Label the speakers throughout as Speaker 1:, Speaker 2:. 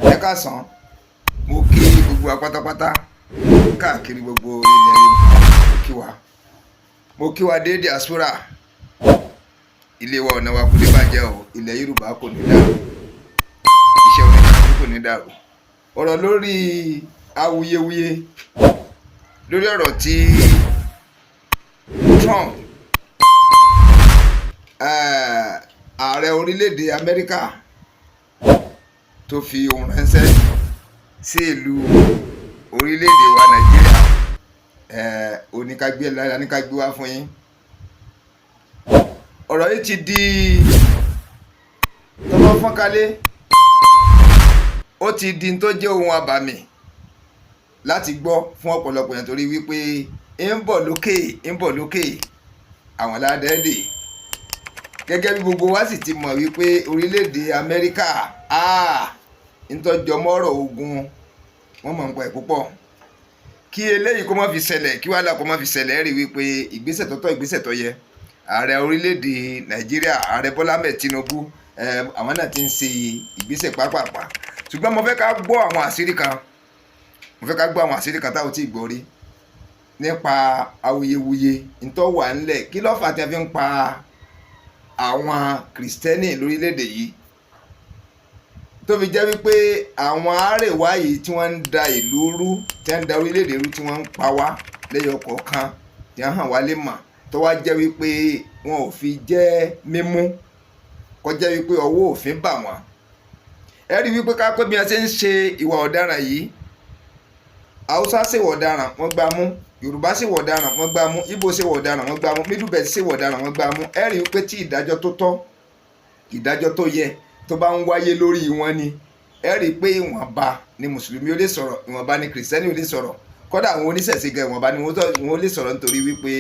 Speaker 1: Ẹ káàsán. Mo kí gbogbo wa pátápátá káàkiri gbogbo ilẹ̀ Yorùbá. Mo kí wa, mo kí wa dé diaspora. Ilé wa, ọ̀nà wa kò ní bàjẹ́ o. Ilẹ̀ Yorùbá kò ní dàrú, iṣẹ́ oníkàlùkù kò ní dàrú. Ọ̀rọ̀ lórí awuyewuye lórí ọ̀rọ̀ tí Trump, ààrẹ orílẹ̀-èdè Amẹ́ríkà, tó fi ohun ránṣẹ́ sí ìlú orílẹ̀-èdè wa Nàìjíríà, oníkágbé oníkágbé wá fún yín. Ọ̀rọ̀ yìí ti di tọ́rọ́ fọ́nkálé, ó ti di tó jẹ́ ohun abàmì láti gbọ́ fún ọ̀pọ̀lọpọ̀ yẹn, torí wípé ń bọ̀ lókè, ń bọ̀ lókè, àwọn aládẹ́ẹ̀dẹ̀. Gẹ́gẹ́ bí gbogbo wa sì ti mọ̀ wípé orílẹ̀-èdè Amẹ́ríkà, ntọ́jọmọ́rọ̀ ogun, wọ́n mọ̀ nípa ẹ̀ púpọ̀. Kí eléyìí kó má fi ṣẹlẹ̀, kí wàhálà kó má fi ṣẹlẹ̀, rí wípé ìgbésẹ̀ tó tọ́, ìgbésẹ̀ tó yẹ, ààrẹ orílẹ̀-èdè Nàìjíríà, Ààrẹ Bọ́lá Ahmed Tinubu, àwọn náà ti ń ṣe ìgbésẹ̀ pápápá. Ṣùgbọ́n mo fẹ́ ká gbọ́ àwọn àṣírí kan, mo fẹ́ ká gbọ́ àwọn àṣírí kan táwọn tí ì gbọ́ rí nípa awuyewuye ntọ́ wà ńlẹ̀. Kí ló fà tí a fi ń pa àwọn Kìrìsìtẹ́nì lórílẹ̀‐èdè yìí, tó fi jẹ́ wípé àwọn àárẹ̀wá yìí tí wọ́n ń da ìlú rú, tí wọ́n ń da orílẹ̀‐èdè rú, tí wọ́n ń pa wá lẹ́yọ kọ̀ọ̀kan, tí wọ́n hàn wá lè mọ̀, tó wá jẹ́ wípé wọn ò fi jẹ́ mímú, kó jẹ́ wípé ọwọ́ òfin bà wọ́n? Ẹ rí wípé ká pé bí wọ́n ṣe ń ṣe ìwà ọ̀daràn yìí, Haúsá ṣèwà ọ̀daràn, wọ́n gbá mú; Yorùbá ṣèwà ọ̀daràn, wọ́n gbá mú; Ìgbò ṣèwà ọ̀daràn, wọ́n gbá mú; Middle Belt ṣèwà ọ̀daràn, wọ́n gbá mú. Ẹ rí wípé tí ìdájọ́ tó tọ́, ìdájọ́ tó yẹ tó bá ń wáyé lórí wọn ni, ẹ rí i pé ìwọ̀nba ni Mùsùlùmí ó lè sọ̀rọ̀, ìwọ̀nba ni Kìrìsìtẹ́nì ó lè sọ̀rọ̀, kódà àwọn oníṣẹ̀ṣe gan, ìwọ̀nba ni wọ́n lè sọ̀rọ̀, nítorí wípé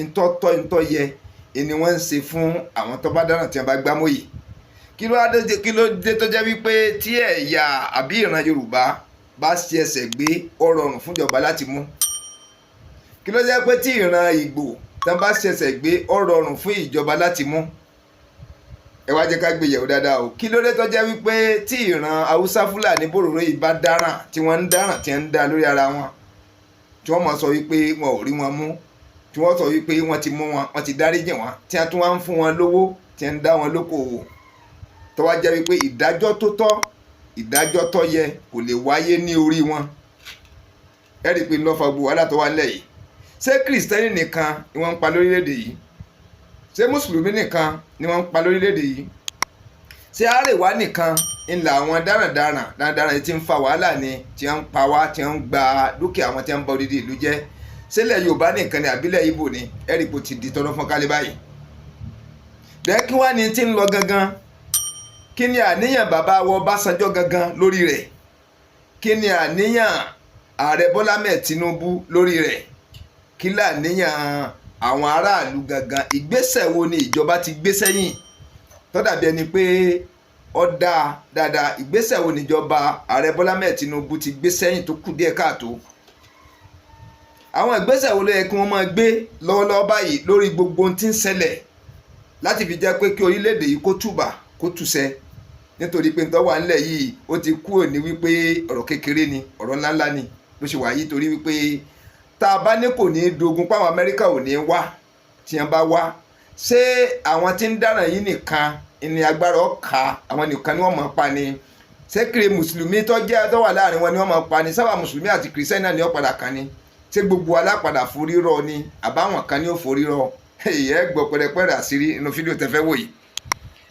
Speaker 1: ntọ́ tọ́, ntọ́ yẹ ni wọ́n ń ṣe fún àwọn tó bá dáràn tí wọ́n bá gbámú yìí. Kí ló dé tó jẹ́ wípé tí ẹ̀yà àbí ìran Yorùbá bá ṣe ẹsẹ̀ gbé, ó rọrùn fúnjọba láti mú? Kí ló jẹ́ pé tí ìran Ìgbò tán bá ṣe ẹsẹ̀ gbé, ó rọrùn fún ìjọba láti mú? Ẹ wá jẹ́ ká gbé yẹ̀wò dáadáa o. Kí ló dé tó jẹ́ wípé tí ìran Haúsá, Fúlàní, Bòròró yìí bá dáràn, tí wọ́n ń dáràn, tí wọ́n ń dá lórí ara wọn, tí wọ́n mọ̀ sọ wípé wọn ò rí wọn mú, tí wọ́n sọ wípé wọ́n ti mú wọn, wọ́n ti dáríjì wọn, tí wọ́n tún wá ń fún wọn lówó, tí wọ́n ń dá wọn lókòwò, tó wá jẹ́ wípé ìdájọ́ tó tọ́, ìdájọ́ tó yẹ kò lè wáyé ní orí wọn? Ẹ rí i pé lọ́fà gbogbo wàhálà tó wà nílẹ̀ yìí. Ṣé Kìrìsìtẹ́nì nìkan ni wọ́n ń pa lórílẹ̀‐èdè yìí? Ṣé Mùsùlùmí nìkan ni wọ́n ń pa lórílẹ̀‐èdè yìí? Ṣé àrèwá nìkan ńlá àwọn darandaran darandaran tí ń fa wàhálà ni, tí wọ́n ń pa wá, tí wọ́n ń gba dúkìá wọn, tí wọ́n ń ba odidi ìlú jẹ́? Sílẹ̀ Yorùbá nìkan ni àbílẹ̀ Ìgbò ni? Ẹ rí i pé ó ti di tọ́rọ́ fọ́n kálí báyìí. Bẹ́ẹ̀, kí wá ní tí ń lọ gangan? Kí ni àníyàn bàbá wọ Ọbásanjọ́ gangan lórí rẹ̀? Kí ni àníyàn Ààrẹ Bọ́lá Ahmed Tinubu lórí rẹ̀? Kí làníyàn àwọn aráàlú gangan? Ìgbésẹ̀ wo ni ìjọba ti gbé sẹ́yìn tó dàbí ẹni pé ó dáa dáadáa? Ìgbésẹ̀ wo níjọba Ààrẹ Bọ́lá Ahmed Tinubu ti gbé sẹ́yìn tó kù díẹ̀ káàtó? Àwọn ìgbésẹ̀ wo ló yẹ kí wọ́n máa gbé lọ́wọ́lọ́wọ́ báyìí lórí gbogbo ohun tí ń ṣẹlẹ̀, láti fi jẹ́ pé kí orílẹ̀-èdè yìí kó tùbà, kó tùṣẹ́? Nítorí pé nítorí wà nílẹ̀ yìí, ó ti kúrò ní wípé ọ̀rọ̀ kékeré ni, ọ̀rọ̀ ńláńlá ni bó ṣe wà yìí, torí wípé tá a bá ní kò ní í dogun páwọn Amẹ́ríkà ò ní í wá, tí wọ́n bá wá, ṣé àwọn tí ń dáràn yìí nìkan ní agbára ọ̀ka? Àwọn nìkan ni wọ́n máa pa ni? Ṣé kiri Mùsùlùmí tó jẹ́ tó wà láàrin wọn ni wọ́n máa pa ni? Sábà Mùsùlùmí àti Kìrìsìtẹ́nì náà ni wọ́n padà kàn ni? Ṣé gbogbo alápadà forí rọ ni, àbáwọn kan ní ó forí rọ? Ẹ gbọ́ pẹrẹpẹrẹ àṣírí nínú fídíò tẹ́ fẹ́ wò yìí.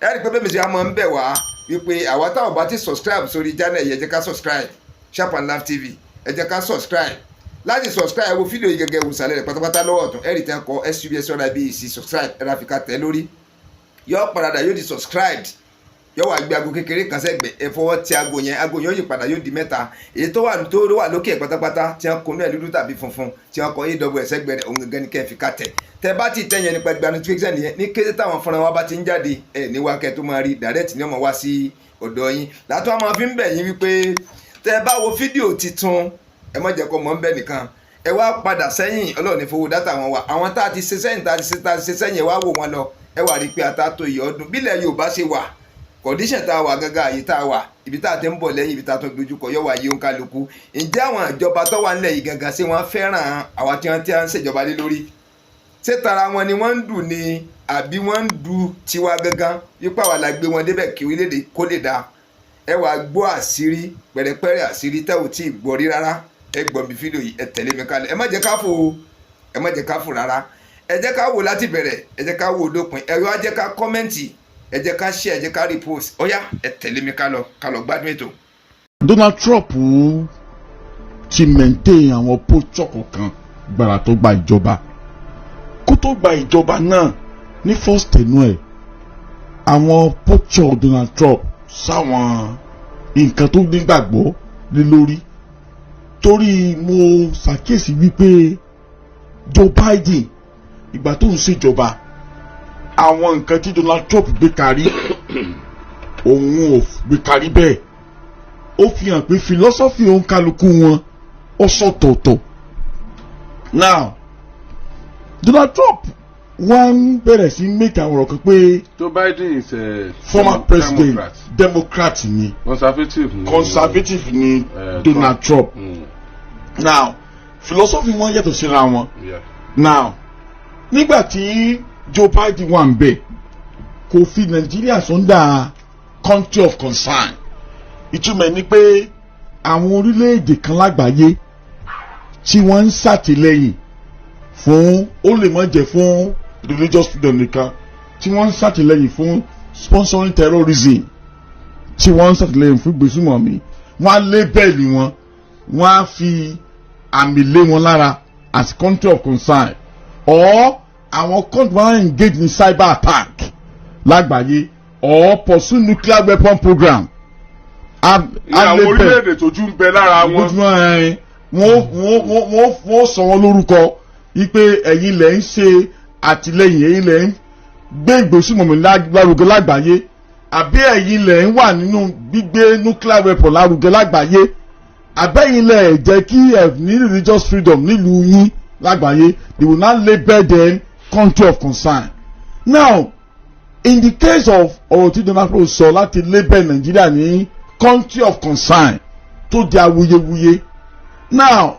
Speaker 1: Ẹ rí i pé bẹ́ẹ̀ mi ṣe máa ń bẹ̀ wá wípé àwa táwọn bá ti subscribe sórí channel yìí, ẹ jẹ́ ká subscribe, Sharp and Laugh TV. Ẹ jẹ́ ká subscribe. Láti subscribe, wo fídíò yìí gẹ́gẹ́ wùsàlẹ̀ rẹ̀ pátápátá lọ́wọ́ ọ̀tún, ẹ rí tí wọ́n kọ SUBSRIBEC subscribe. Ẹ ra fi ká tẹ̀ lórí, yóò padà yóò di subscribed, yóò wá gbé aago kékeré kan sẹ́gbẹ̀ẹ́. Ẹ fọwọ́ ti aago yẹn, aago yẹn yóò yí padà, yóò di mẹ́ta. Èyí tó wà lókè pátápátá tí wọ́n kọ ní ẹ̀ dúdú tàbí funfun, tí wọ́n kọ aws sẹ́gbẹ̀ẹ́ rẹ̀, òun gẹ́gẹ́ ní kẹ́ ẹ fi ká tẹ̀. Tẹ bá ti tẹ̀ yẹn nípa ìgbà notification yẹn, ní kété táwọn fúnra wa bá ti ń jáde, ẹ ní wá kẹ́ tó máa rí direct ní ọmọ wá sí ọ̀dọ̀ yín. Látọ́ a máa fi ń bẹ̀ yín wípé tẹ bá wo fídíò titun, ẹ má jẹ́ kó mọ̀ ń bẹ̀ nìkan, ẹ wá padà sẹ́yìn. Ọlọ́run ní fowó data wọn wà. Àwọn tá a ti ṣe sẹ́yìn, tá a ti ṣe sẹ́yìn, ẹ wá wò wọn lọ, ẹ wà rí i pé ata tó ìyọ́ ọdún bílẹ̀ Yorùbá ṣe wà. Condition tá a wà gángan, àyè tá a wà, ibi tá a ti ń bọ̀ lẹ́yìn, ibi tá a tún dojúkọ yóò wá yí òǹkálukú. Ǹjẹ́ àwọn ìjọba tó wà nílẹ̀ yìí gangan, ṣé wọ́n fẹ́ràn àwa tí wọ́n ti ń ṣèjọba lé lórí? Ṣé tara wọn ni wọ́n ń dù ni, àbí wọ́n ń du tiwa gangan, wípé àwa la gbé wọn débẹ̀ kí orílẹ̀-èdè kó lè dáa? Ẹ wàá gbọ́ àṣírí pẹ̀rẹ̀pẹ̀rẹ̀, àṣírí tẹ́ ò tí ì gbọ́ rí rárá. Ẹ gbọ́ mi fídíò yìí, ẹ tẹ̀lé mi kalẹ̀. Ẹ má jẹ́ ká fò o, ẹ má jẹ́ ká fò rárá. Ẹ jẹ́ ká wò láti bẹ̀rẹ̀, ẹ jẹ́ ká wò dópin. Ẹ wá jẹ́ ká comment, ẹ jẹ́ ká share, ẹ jẹ́ ká repost. Ó yá, ẹ tẹ̀lé mi ká lọ, ká lọ gbádùn ètò.
Speaker 2: Donald Trump ti maintain àwọn posture kọ̀ọ̀kan gbàrà tó gba ìjọba. Kó tó gba ìjọba náà ní first tenure ẹ̀, àwọn posture Donald Trump sáwọn nǹkan tó nígbàgbọ́ lé lórí, torí mo ṣàkíyèsí wípé Joe Biden, ìgbà tó ń ṣèjọba, àwọn nǹkan tí Donald Trump gbé karí, òun ò gbé karí bẹ́ẹ̀. Ó fi hàn pé philosophy òun kálukú wọn ó sọ̀tọ̀ọ̀tọ̀. Now, Donald Trump wọ́n ń bẹ̀rẹ̀ sí make àwọn ọ̀rọ̀ kan pé
Speaker 3: Joe Biden is a
Speaker 2: former president.
Speaker 3: Democrat.
Speaker 2: Democrat ni.
Speaker 3: Conservative ni.
Speaker 2: Conservative ni Donald Trump. Now, philosophy wọn yàtọ̀ síra wọn. Now, nígbà tí Joe Biden wà ń bẹ̀, kò fi Nàìjíríà under country of concern. Ìtumọ̀ ẹ̀ ni pé àwọn orílẹ̀-èdè kan lágbàáyé tí wọ́n ń ṣàtìlẹ́yìn fún, ó lè má jẹ́ fún religious freedom nìkan, tí wọ́n ń ṣàtìlẹ́yìn fún sponsoring terrorism, tí wọ́n ń ṣàtìlẹ́yìn fún gbésùmọ̀mí, wọ́n á label wọn, wọ́n á fi àmì lé wọn lára as country of concern, or àwọn country wọn engage in cyber attack lágbàáyé or pursue nuclear weapon program.
Speaker 3: Ní àwọn orílẹ̀-èdè tójú ń bẹ lára wọn.
Speaker 2: Wọn wọ́n sọ wọn lórúkọ wípé ẹ̀yin lẹ̀ ń ṣe àtìlẹ́yìn, ẹ̀yin lẹ̀ ń gbé ìgbésùmọ̀mí lárugẹ lágbàáyé, àbí ẹ̀yin lẹ̀ ń wà nínú gbígbé nuclear weapon lárugẹ lágbàáyé, àbẹ́yìn lẹ̀ jẹ́ kí ẹ̀ ní religious freedom nílùú yín lágbàáyé. They will now label them country of concern. Now, in the case of ọ̀rọ̀ tí Donald Trump sọ láti label Nàìjíríà ní country of concern tó di awuyewuye now,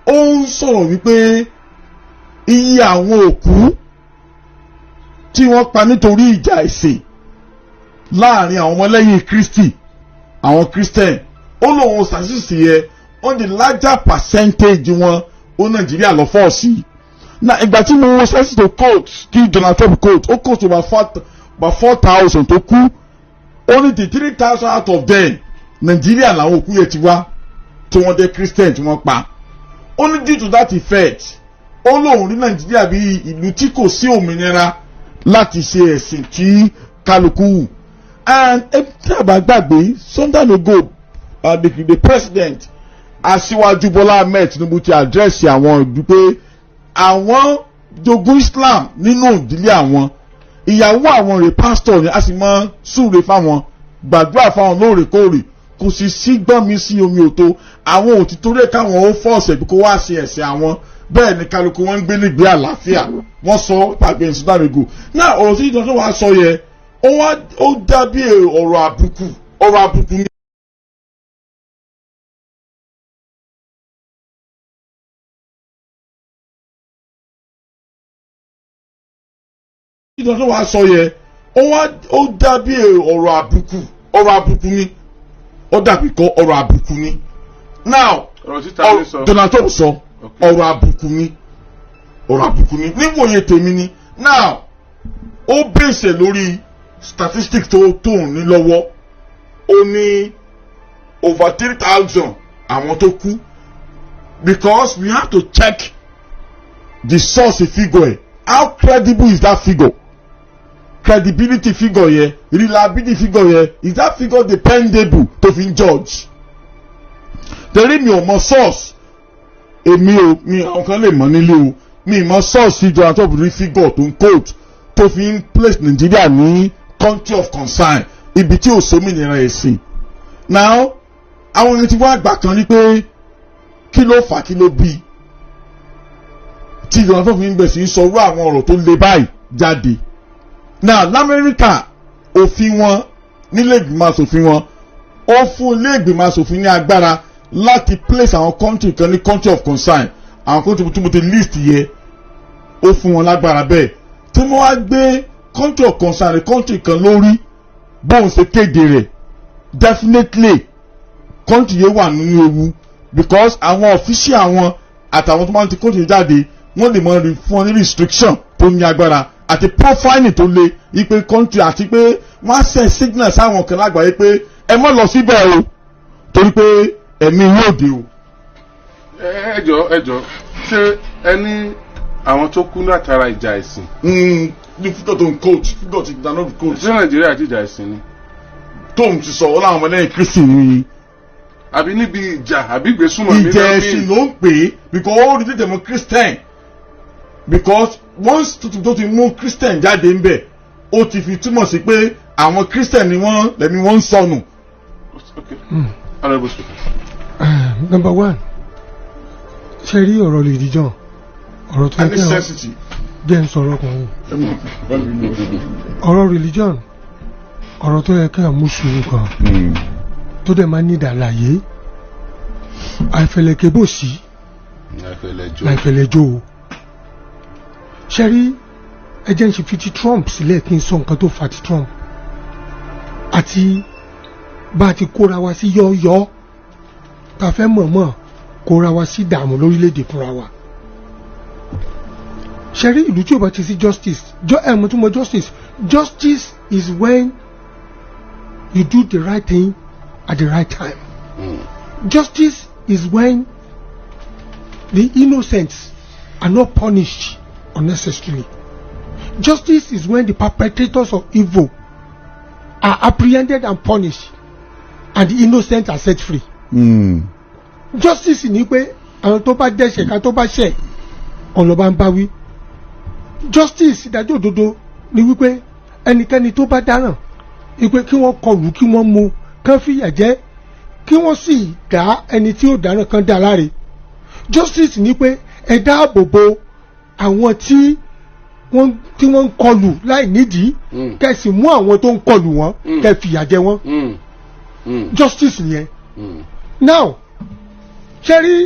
Speaker 2: ó ń sọ̀rọ̀ wípé iye àwọn òkú tí wọ́n pa nítorí ìjà ẹ̀sìn láàrin àwọn ọmọlẹ́yìn Kristi, àwọn Christian, ó lóun statistics yẹ on the larger percentage wọn, ó Nàìjíríà lọ fọ́ sí. Na ìgbà tí mo wo statistics tó quote, kí Donald Trump quote, ó quote about 4,000 tó kú. Ó ní the 3,000 out of them, Nàìjíríà làwọn òkú yẹn ti wá, tí wọ́n jẹ́ Christian tí wọ́n pa. Ó ní due to that effect, ó lóun rí Nàìjíríà bí ìlú tí kò sí òmìnira láti ṣe ẹ̀sìn tí kálukú wù. And tí a bá gbàgbé, some time ago, the president, Aṣíwájú Bọ́lá Ahmed Tinubu, ti address àwọn ìlú pé àwọn jogún Islam nínú ìdílé àwọn. Ìyàwó àwọn rè, pastor ni, a sì máa súre fáwọn, gbàdúrà fáwọn lóòrèkóòrè. Kò sì sí gbọ́n mi sí omi òtó. Àwọn ò ti torí ẹ̀ káwọn ó force ẹ̀ kó wá ṣe ẹ̀sìn àwọn. Bẹ́ẹ̀ ni kálukú wọn ń gbé nígbé àlàáfíà. Wọ́n sọ pàgbé ìsúdàmígò náà. Ọ̀rọ̀ tí ìjọba wa sọ yẹ, ó wá ó dàbí ọ̀rọ̀ àbùkù, ọ̀rọ̀ àbùkù ni. Ìjọba wa sọ yẹ, ó wá ó dàbí ọ̀rọ̀ àbùkù, ọ̀rọ̀ àbùkù ni. Ó dàbí kọ́ ọ̀rọ̀ àbùkù ni. Now,
Speaker 3: ọ̀rọ̀ títa ní sọ.
Speaker 2: Donald Trump sọ, ọ̀rọ̀ àbùkù ni, ọ̀rọ̀ àbùkù ni níwòye tèmi ni. Now, ó bèsè lórí statistics tó tóun ní lọ́wọ́. Ó ní over 3,000 àwọn tó kú, because we have to check the source figure ẹ̀. How credible is that figure? Credibility figure yẹ, reliability figure yẹ, is that figure dependable to fi judge? Torí mi ò mọ source, èmi ò mi, àwọn kan lè mọ nílé o, mi mọ source Donald Trump rí figure tó ń quote tó fi ń place Nigeria ní country of concern, ibi tí ò sómìnira ẹ̀sìn. Now, àwọn èèyàn ti wá àgbà kan ní pé kí ló fà, kí ló bí tí Donald Trump fi ń bẹ̀ sí í sọ irú àwọn ọ̀rọ̀ tó le báyìí jáde. Now, lamẹ́ríkà, òfin wọn Nílé ìgbìmọ̀ asòfin wọn, ó fún ilé ìgbìmọ̀ asòfin ní agbára láti place àwọn country kan ní country of concern. Àwọn country tí mo ti list yẹ, ó fún wọn lágbára bẹ́ẹ̀. Tí wọ́n wá gbé country of concern country kan lórí bóun ṣe kéde rẹ̀, definitely country yẹn wà nínú ewu, because àwọn official àwọn àtàwọn tó máa ń ti country yẹn jáde, wọ́n lè mọ rí fún ọ ní restriction tó ní agbára àti profiling tó le ipe country, àti pé wọ́n á send signal sáwọn kan lágbàáyé pé ẹ má lọ síbẹ̀ o, torí pé ẹ̀mí yóò dé o.
Speaker 3: Ẹ jọ, ẹ jọ, ṣé ẹ ní àwọn tó kú látara ìjà ẹ̀sìn?
Speaker 2: Ní figure tó ń quote, figure ti dáná quote.
Speaker 3: Ṣé Nàìjíríà jìjà ẹ̀sìn ni?
Speaker 2: Tóun ti sọ ọ láwọn ọmọlẹ́yìn Kristi ni.
Speaker 3: Àbí níbi ìjà àbí ìgbésùnmọ̀mí?
Speaker 2: Ìjà ẹ̀sìn ló ń pè é, because ó rí tètè mú Christian, because once tó ti mú Christian jáde ń bẹ̀, ó ti fi túmọ̀ sí pé àwọn Christian ni wọ́n lẹ́mí wọ́n ń sọnù.
Speaker 3: Okay, honourable speaker.
Speaker 4: Number one, ṣe rí ọ̀rọ̀ religion, ọ̀rọ̀ tó yẹ
Speaker 2: and
Speaker 4: kí àwọn
Speaker 2: necessity.
Speaker 4: Jẹ́ ń sọ̀rọ̀ ọkùnrin. Ọ̀rọ̀ religion, ọ̀rọ̀ tó yẹ kí àwọn mú sùúrù kan tó dẹ̀ máa ní ìdàlàyé àìfẹ̀lẹ̀kẹ́ bò sí
Speaker 3: láìfẹ̀lẹ́jọ́.
Speaker 4: Láìfẹ̀lẹ́jọ́ o. Ṣe rí, ẹ jẹ́ ń ṣe fi ti Trump sílẹ̀ kí n sọ nǹkan tó fa ti Trump àti bá a ti kóra wa sí yọ́ọ́yọ́ tá a fẹ́ mọ̀ọ́mọ̀ kóra wa sí dààmú lórílẹ̀‐èdè fúnra wa. Ṣe rí, ìlú tí o bá ti sí justice, jọ ẹ̀ mọ̀ tó mọ̀ justice, justice is when you do the right thing at the right time. Justice is when the innocent are not punished unnecessarily. Justice is when the perpetrators of evil are apprehended and punished and the innocent are set free. Justice ni pé àwọn tó bá dẹ́ṣẹ̀ ká tó bá ṣẹ̀ ọ̀nà bá ń bá wí. Justice, ìdájọ́ òdodo ni wípé ẹnikẹ́ni tó bá dáràn, wípé kí wọ́n kọlù, kí wọ́n mú, kán fìyà jẹ, kí wọ́n sì dá ẹni tí ó dáràn kan dá láre. Justice ni pé ẹ dáàbò bo àwọn tí wọ́n ń kọlù láì nídìí, kẹ́ sì mú àwọn tó ń kọlù wọn, kẹ́ fìyà jẹ wọ́n. Justice nìyẹn. Now, ṣe rí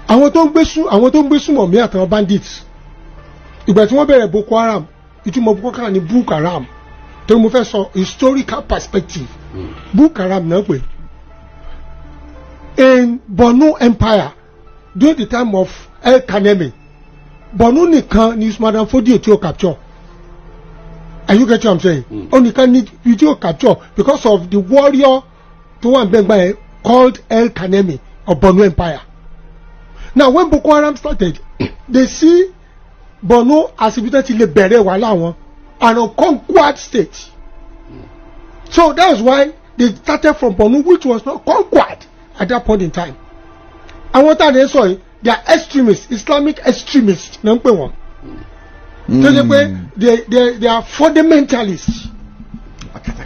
Speaker 4: àwọn tó ń gbé súnmọ̀ mí àtàwọn bandits, ìgbà tí wọ́n bẹ̀rẹ̀ Boko Haram, ìtumọ̀ Boko Haram ní Boko Haram torí mo fẹ́ sọ historical perspective. Boko Haram náà pè in Borno Empire during the time of El Kanemi. Borno nìkan ni Usman Dan Fodio tí ó capture. Are you get what I'm saying? Ó nìkan ní tí ó capture because of the warrior tó wà níbẹ̀ gbà yẹn called El Kanemi of Borno Empire. Now, when Boko Haram started, they see Borno as ibi tó ti lè bẹ̀rẹ̀ wàhálà wọn, an unconquered state. So that was why they started from Borno, which was not conquered at that point in time. Àwọn tá a lè sọ yìí, they are extremists, Islamic extremists náà ń pè wọ́n, tó ṣe pé they are fundamentalists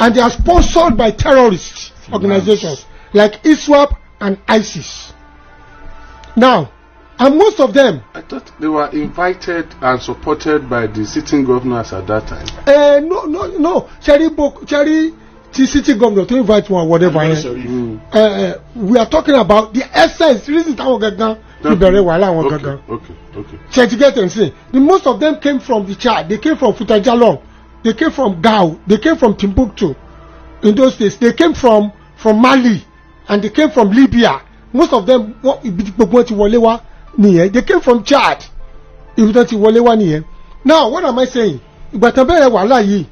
Speaker 4: and they are sponsored by terrorist organizations like ISWAP and ISIS. Now, and most of them
Speaker 3: I thought they were invited and supported by the sitting governors at that time.
Speaker 4: No, Cherry Bo Cherry ti city governor to invite one, whatever yẹn. We are talking about the essence, reason táwọn gangan fi bẹ̀rẹ̀ wàhálà wọn gangan. Ṣé ti get am say the most of them came from the Chad, they came from Futa Jalon, they came from Gao, they came from Timbuktu in those days, they came from Mali and they came from Libya. Most of them, wọ́n ibi tí gbogbo wọn ti wọlé wá nìyẹn. They came from Chad, ibi tí wọ́n ti wọlé wá nìyẹn. Now, what am I saying? Ìgbà tán bẹ̀rẹ̀ wàhálà yìí,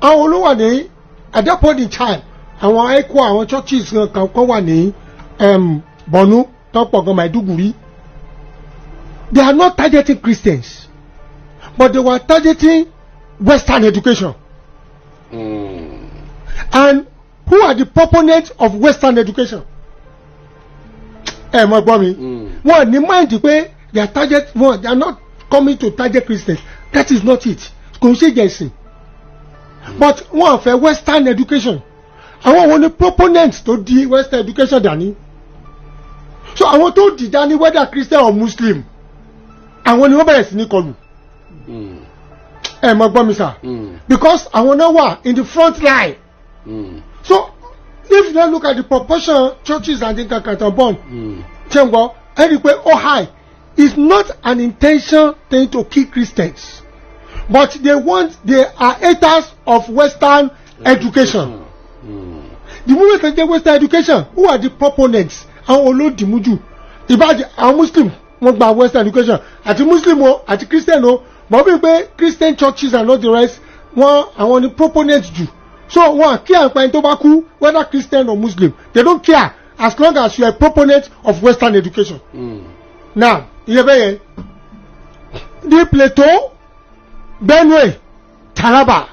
Speaker 4: àwọn olówó ní at that point in time, àwọn ECWA, àwọn churches kan kan wà ní Borno tó pọ̀ gan, Maiduguri. They are not targeting Christians, but they were targeting Western education. And who are the proponents of Western education? Ẹ mọ gbọ́ mi. Wọn ní mind pé they are target wọn, they are not coming to target Christians. That is not it. Kò ń ṣe jẹ̀sìn, but wọn fẹ́ Western education. Àwọn wo ni proponents tó di Western education dání? So àwọn tó di dání, whether Christian or Muslim, àwọn ni wọ́n bẹ̀rẹ̀ sí ní kọlù. Ẹ mọ gbọ́ mi sà, because àwọn náà wà in the front line. So if you now look at the proportion churches and nǹkan kan tó burn, ṣé ń gbọ́, ẹ rí i pé ó high. It's not an intention thing to kill Christians, but they are haters of Western education. The moment they get Western education, who are the proponents? Àwọn olódìmújù ìbájẹ́ àwọn Muslim. Wọ́n gba Western education, àti Muslim o àti Christian o, but bí pé Christian churches and all the rest, wọ́n àwọn ni proponents jù. So wọn kí àǹpa ẹni tó bá kú, whether Christian or Muslim, they don't care as long as you are a proponent of Western education. Now, ìyẹn bẹ́ẹ̀ yẹn. Ní Plateau, Benue, Taraba,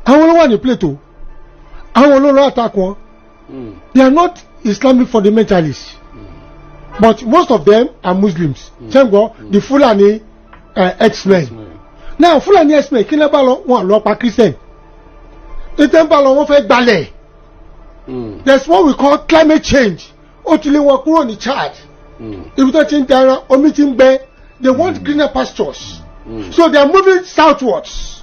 Speaker 4: àwọn olówó ní Plateau, àwọn olówó attack wọn. They are not Islamic fundamentalists, but most of them are Muslims. Ṣé n gbọ́? The Fulani herdsmen. Now, Fulani herdsmen, kí ló bá lọ? Wọn lọ pa Christian tètè ń bá lọ, wọ́n fẹ́ gbalẹ̀. There is what we call climate change. Ó ti lé wọn kúrò ní Chad, ibi tó ti ń daran, omi ti ń gbẹ. They want greener pastures, so they are moving southwards.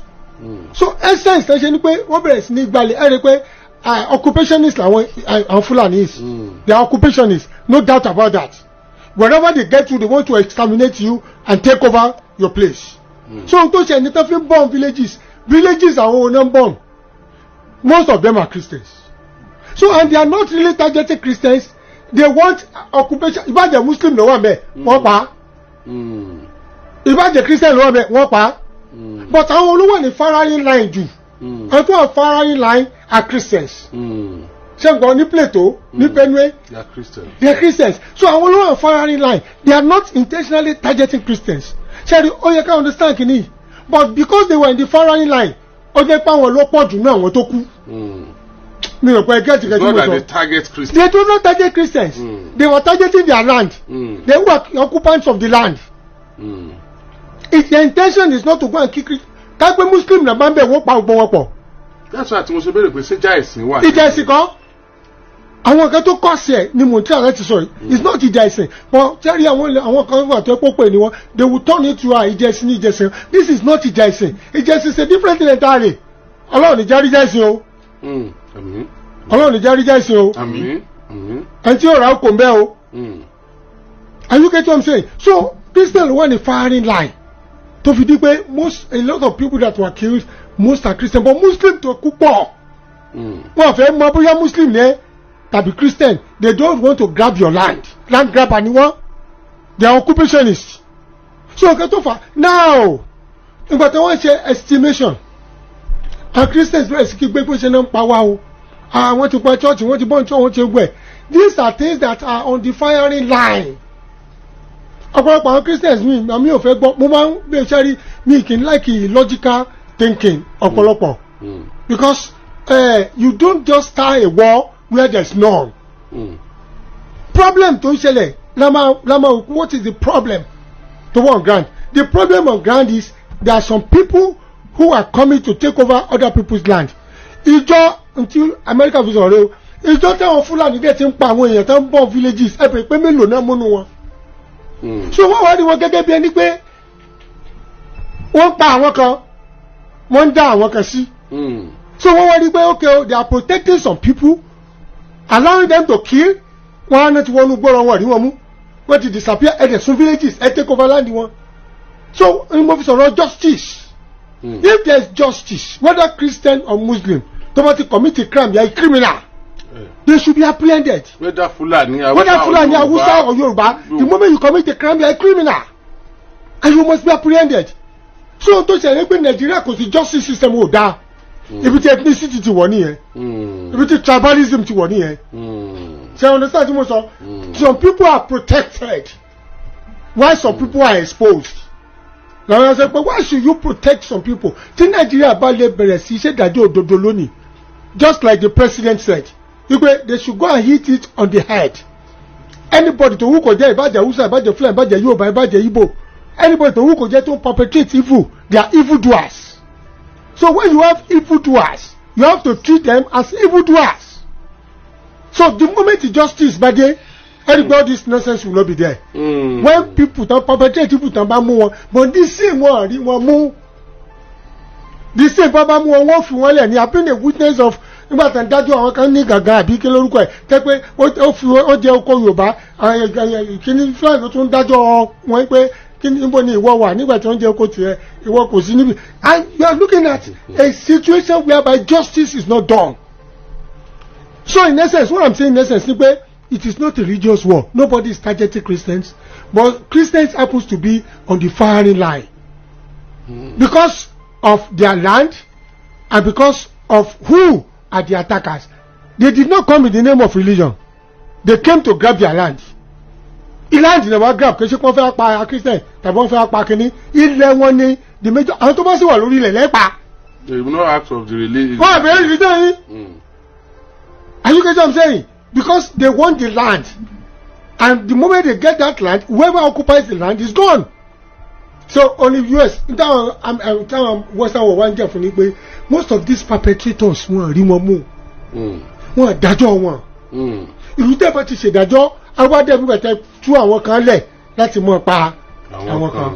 Speaker 4: So essence ẹ ṣe ni pé wọ́n bẹ̀rẹ̀ sí ní gbalẹ̀. Ẹ rí i pé occupationists làwọn àwọn Fulanis. They are occupationists, no doubt about that. Wherever they get to, they want to exterminate you and take over your place. So ohun tó ṣe ẹni tó fi ń burn villages, villages àwọn oná ń burn, most of them are Christians. So, and they are not really targeting Christians. They want occupation. Ìbàjẹ́ Muslim ló wà mẹ́, wọ́n pa á. Ìbàjẹ́ Christian ló wà mẹ́, wọ́n pa á. But àwọn olówó ní firing line jù, àwọn tó wà firing line are Christians. Ṣé nǹkan ní Plateau, ní Benue?
Speaker 3: They are Christian.
Speaker 4: They are Christians. So àwọn olówó firing line, they are not intentionally targeting Christians. Ṣẹ́ni ó yẹ ká understand kìíní, but because they were in the firing line, ó jẹ́ pé àwọn ló pọ̀ jù ní àwọn tó kú. Mi ò pẹ́ get
Speaker 3: It's
Speaker 4: gẹ́tì
Speaker 3: not
Speaker 4: mo
Speaker 3: that they
Speaker 4: sọ.
Speaker 3: target Christians.
Speaker 4: They do not target Christians. They were targeting their land. They were occupants of the land. If their intention is not to go and kill Christians, ká pé Muslim náà máa ń bẹ̀, wọ́n pa gbogbo wọn pọ̀.
Speaker 3: That's why tí mo ṣe béèrè pé ṣé ìjà ẹ̀sìn wà.
Speaker 4: Ìjà ẹ̀sìn kan, àwọn nǹkan tó kọ̀ sí ẹ̀ ni mò ń tí àrẹ ti sọ yìí. It's not ìjà ẹ̀sìn, but jẹ́rí àwọn kan wà tó ẹ́ pọ̀ ní wọn, they will turn it to ìjà ẹ̀sìn ní ìjà ẹ̀sìn. This is not ìjà ẹ̀sìn. Ìjà ẹ̀sìn is a different thing entirely. Ọlọ́run ní járí ìjà ẹ̀sìn o.
Speaker 3: Àmín.
Speaker 4: Ọlọ́run ní járí ìjà ẹ̀sìn o.
Speaker 3: Àmín. Àmín.
Speaker 4: Ẹni tí yóò rà ó kò ń bẹ́ o. Are you getting what I'm saying? So Christian wà ní firing line tó fi di pé most, a lot of people that were killed, most are Christian, but Muslim tó kú pọ̀. Wọn fẹ́ mọ bóyá Muslim ní ẹ tàbí Christian. They don't want to grab your land. Land grabber ni wọ́n. They are occupationists. So nǹkan tó fà now, ìgbà tí wọ́n ṣe estimation, and Christians bẹ̀rẹ̀ sí kí gbé pé ṣe náà ń pa wá o, àwọn ti pa church, wọ́n ti burn church, wọ́n ti gbẹ̀. These are things that are on the firing line. Ọ̀pọ̀lọpọ̀ àwọn Christians, mi àmì ò fẹ́ gbọ́. Mo máa ń gbé iṣẹ́ rí mi kì í like logical thinking ọ̀pọ̀lọpọ̀, because you don't just start a war where there is none. Problem tó ń ṣẹlẹ̀ lama lama, what is the problem to on ground? The problem on ground is there are some people who are coming to take over other people's land. Ìjọ ntí America fi sọ̀rọ̀ o, ìjọ táwọn Fúlàní dẹ̀ ti ń pa àwọn èèyàn tó ń burn villages, ẹ pè pé mélòó náà múnú wọn? So wọ́n wá rí wọn gẹ́gẹ́ bí ẹni pé wọ́n pa àwọn kan, wọ́n ń dá àwọn kan sí. So wọ́n wá rí pé okay o, they are protecting some people, allowing them to kill. Wọ́n á náà ti wọnú gbọ́rọ̀, wọn rí wọn mú, wọ́n ti disappear. Ẹ̀ dẹ̀ sun villages, ẹ̀ take over land wọn. So ni mo fi sọ̀rọ̀ justice. If there is justice, whether Christian or Muslim, tó bá ti commit a crime, they are a criminal. They should be apprehended.
Speaker 3: Whether Fulani, Hausa,
Speaker 4: whether Fulani,
Speaker 3: or
Speaker 4: Hausa or Yoruba, the moment you commit a crime, you are a criminal and you must be apprehended. So tó ṣẹlẹ̀ pé Nàìjíríà kò sí justice system ò dáa. Ibi tí ethnicity ti wọ̀ nìyẹn, ibi tí tribalism ti wọ̀ nìyẹn. Ṣe understand tí mo sọ? Some people are protected while some people are exposed. Làwọn sọ pé why should you protect some people? Tí Nàìjíríà bá lè bẹ̀rẹ̀ sí ṣèdájọ́ òdodo lónìí, just like the president said wípé they should go and hit it on the head, anybody tó wù kó jẹ́, ìbàjẹ́ Hausa, ìbàjẹ́ Fulani, ìbàjẹ́ Yorùbá, ìbàjẹ́ Igbo, anybody tó wù kó jẹ́ tó ń perpetrate evil, they are evil doers. So when you have evil doers, you have to treat them as evil doers. So the moment the justice bá dé, all this nonsense will not be there. When people tán perpetrate evil tán bá mú wọn, but this same wọn rí wọn mú. The same bá mú wọn, wọ́n fi wọ́n lẹ̀ ní. I been a witness of nígbà tí wọ́n dájọ́ àwọn kan ní gàgà àbí kí lórúkọ ẹ̀ tẹ́ pé ó fi ó jẹ́ oko Yorùbá kíní Fúlàní tó tún dájọ́ wọn pé kí ni, níbo ni ìwọ wà nígbà tí wọ́n jẹ́ oko tiẹ̀, ìwọ kò sí níbi. And you are looking at a situation whereby justice is not done. So in essence, what I'm saying in essence ni pé it is not a religious war. Nobody is targeting Christians, but Christians happens to be on the firing line because of their land and because of who are the attackers. They did not come in the name of religion. They came to grab their land. Land ni wọ́n grab. Kì í ṣe pé wọ́n fẹ́ pa Christian tàbí wọ́n fẹ́ pa kínní. Ilẹ̀ wọn ni the major. Àwọn tó bá sì wà lórí ilẹ̀ lẹ́pa.
Speaker 3: They will not act of the religion.
Speaker 4: Wọ́n àbẹ̀rẹ̀ religion yìí. Are you getting what I'm saying? Because they want the land, and the moment they get that land, whoever occupies the land is gone. So only US táwọn Western world wá ń jẹ́ fún ni pé most of these perpetrators, wọn rí wọn mú, wọn dájọ́ wọn. Ìlú tẹ́ bá ti ṣèdájọ́ awádẹ́ bí tẹ́ tú àwọn kan lẹ̀ láti mọ̀ pa àwọn kan.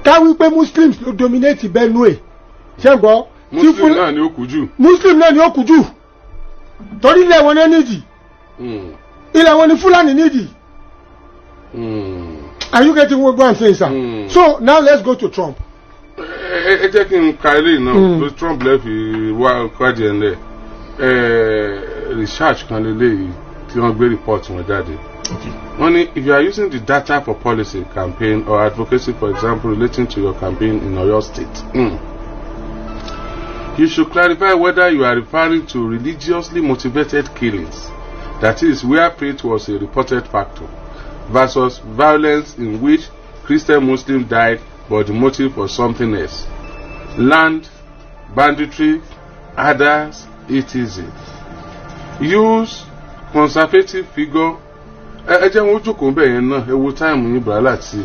Speaker 4: Ká wí pé Muslims ló dominate Benue, ṣé ń gbọ́? Tí
Speaker 3: Muslim náà ni ó kú jù.
Speaker 4: Muslim náà ni ó kú jù torí ilẹ̀ wọn náà nídìí, ilẹ̀ wọn ni Fúlàní nídìí. Are you getting what I'm saying, sir?
Speaker 3: Mm.
Speaker 4: So now let's go to Trump.
Speaker 3: Ẹ jẹ́ kí n ka eléyìí náà ló Trump lẹ́ fi wá kádìí ẹ̀ ńlẹ̀. Ẹ research kan lélẹ́yìí tí wọ́n gbé report wọn jáde. Wọ́n ní if you are using the data for policy, campaign or advocacy, for example relating to your campaign in Oyo State, you should clarify whether you are referring to religiously motivated killings, that is, where faith was a reported factor, versus violence in which Christian Muslim died but the motive was something else, land, banditry, others, etc. Use conservative figure. Ẹ jẹ́ wọn ó jókòó bẹ́ẹ̀ yẹn náà. Ẹ wo time yín bàrà láti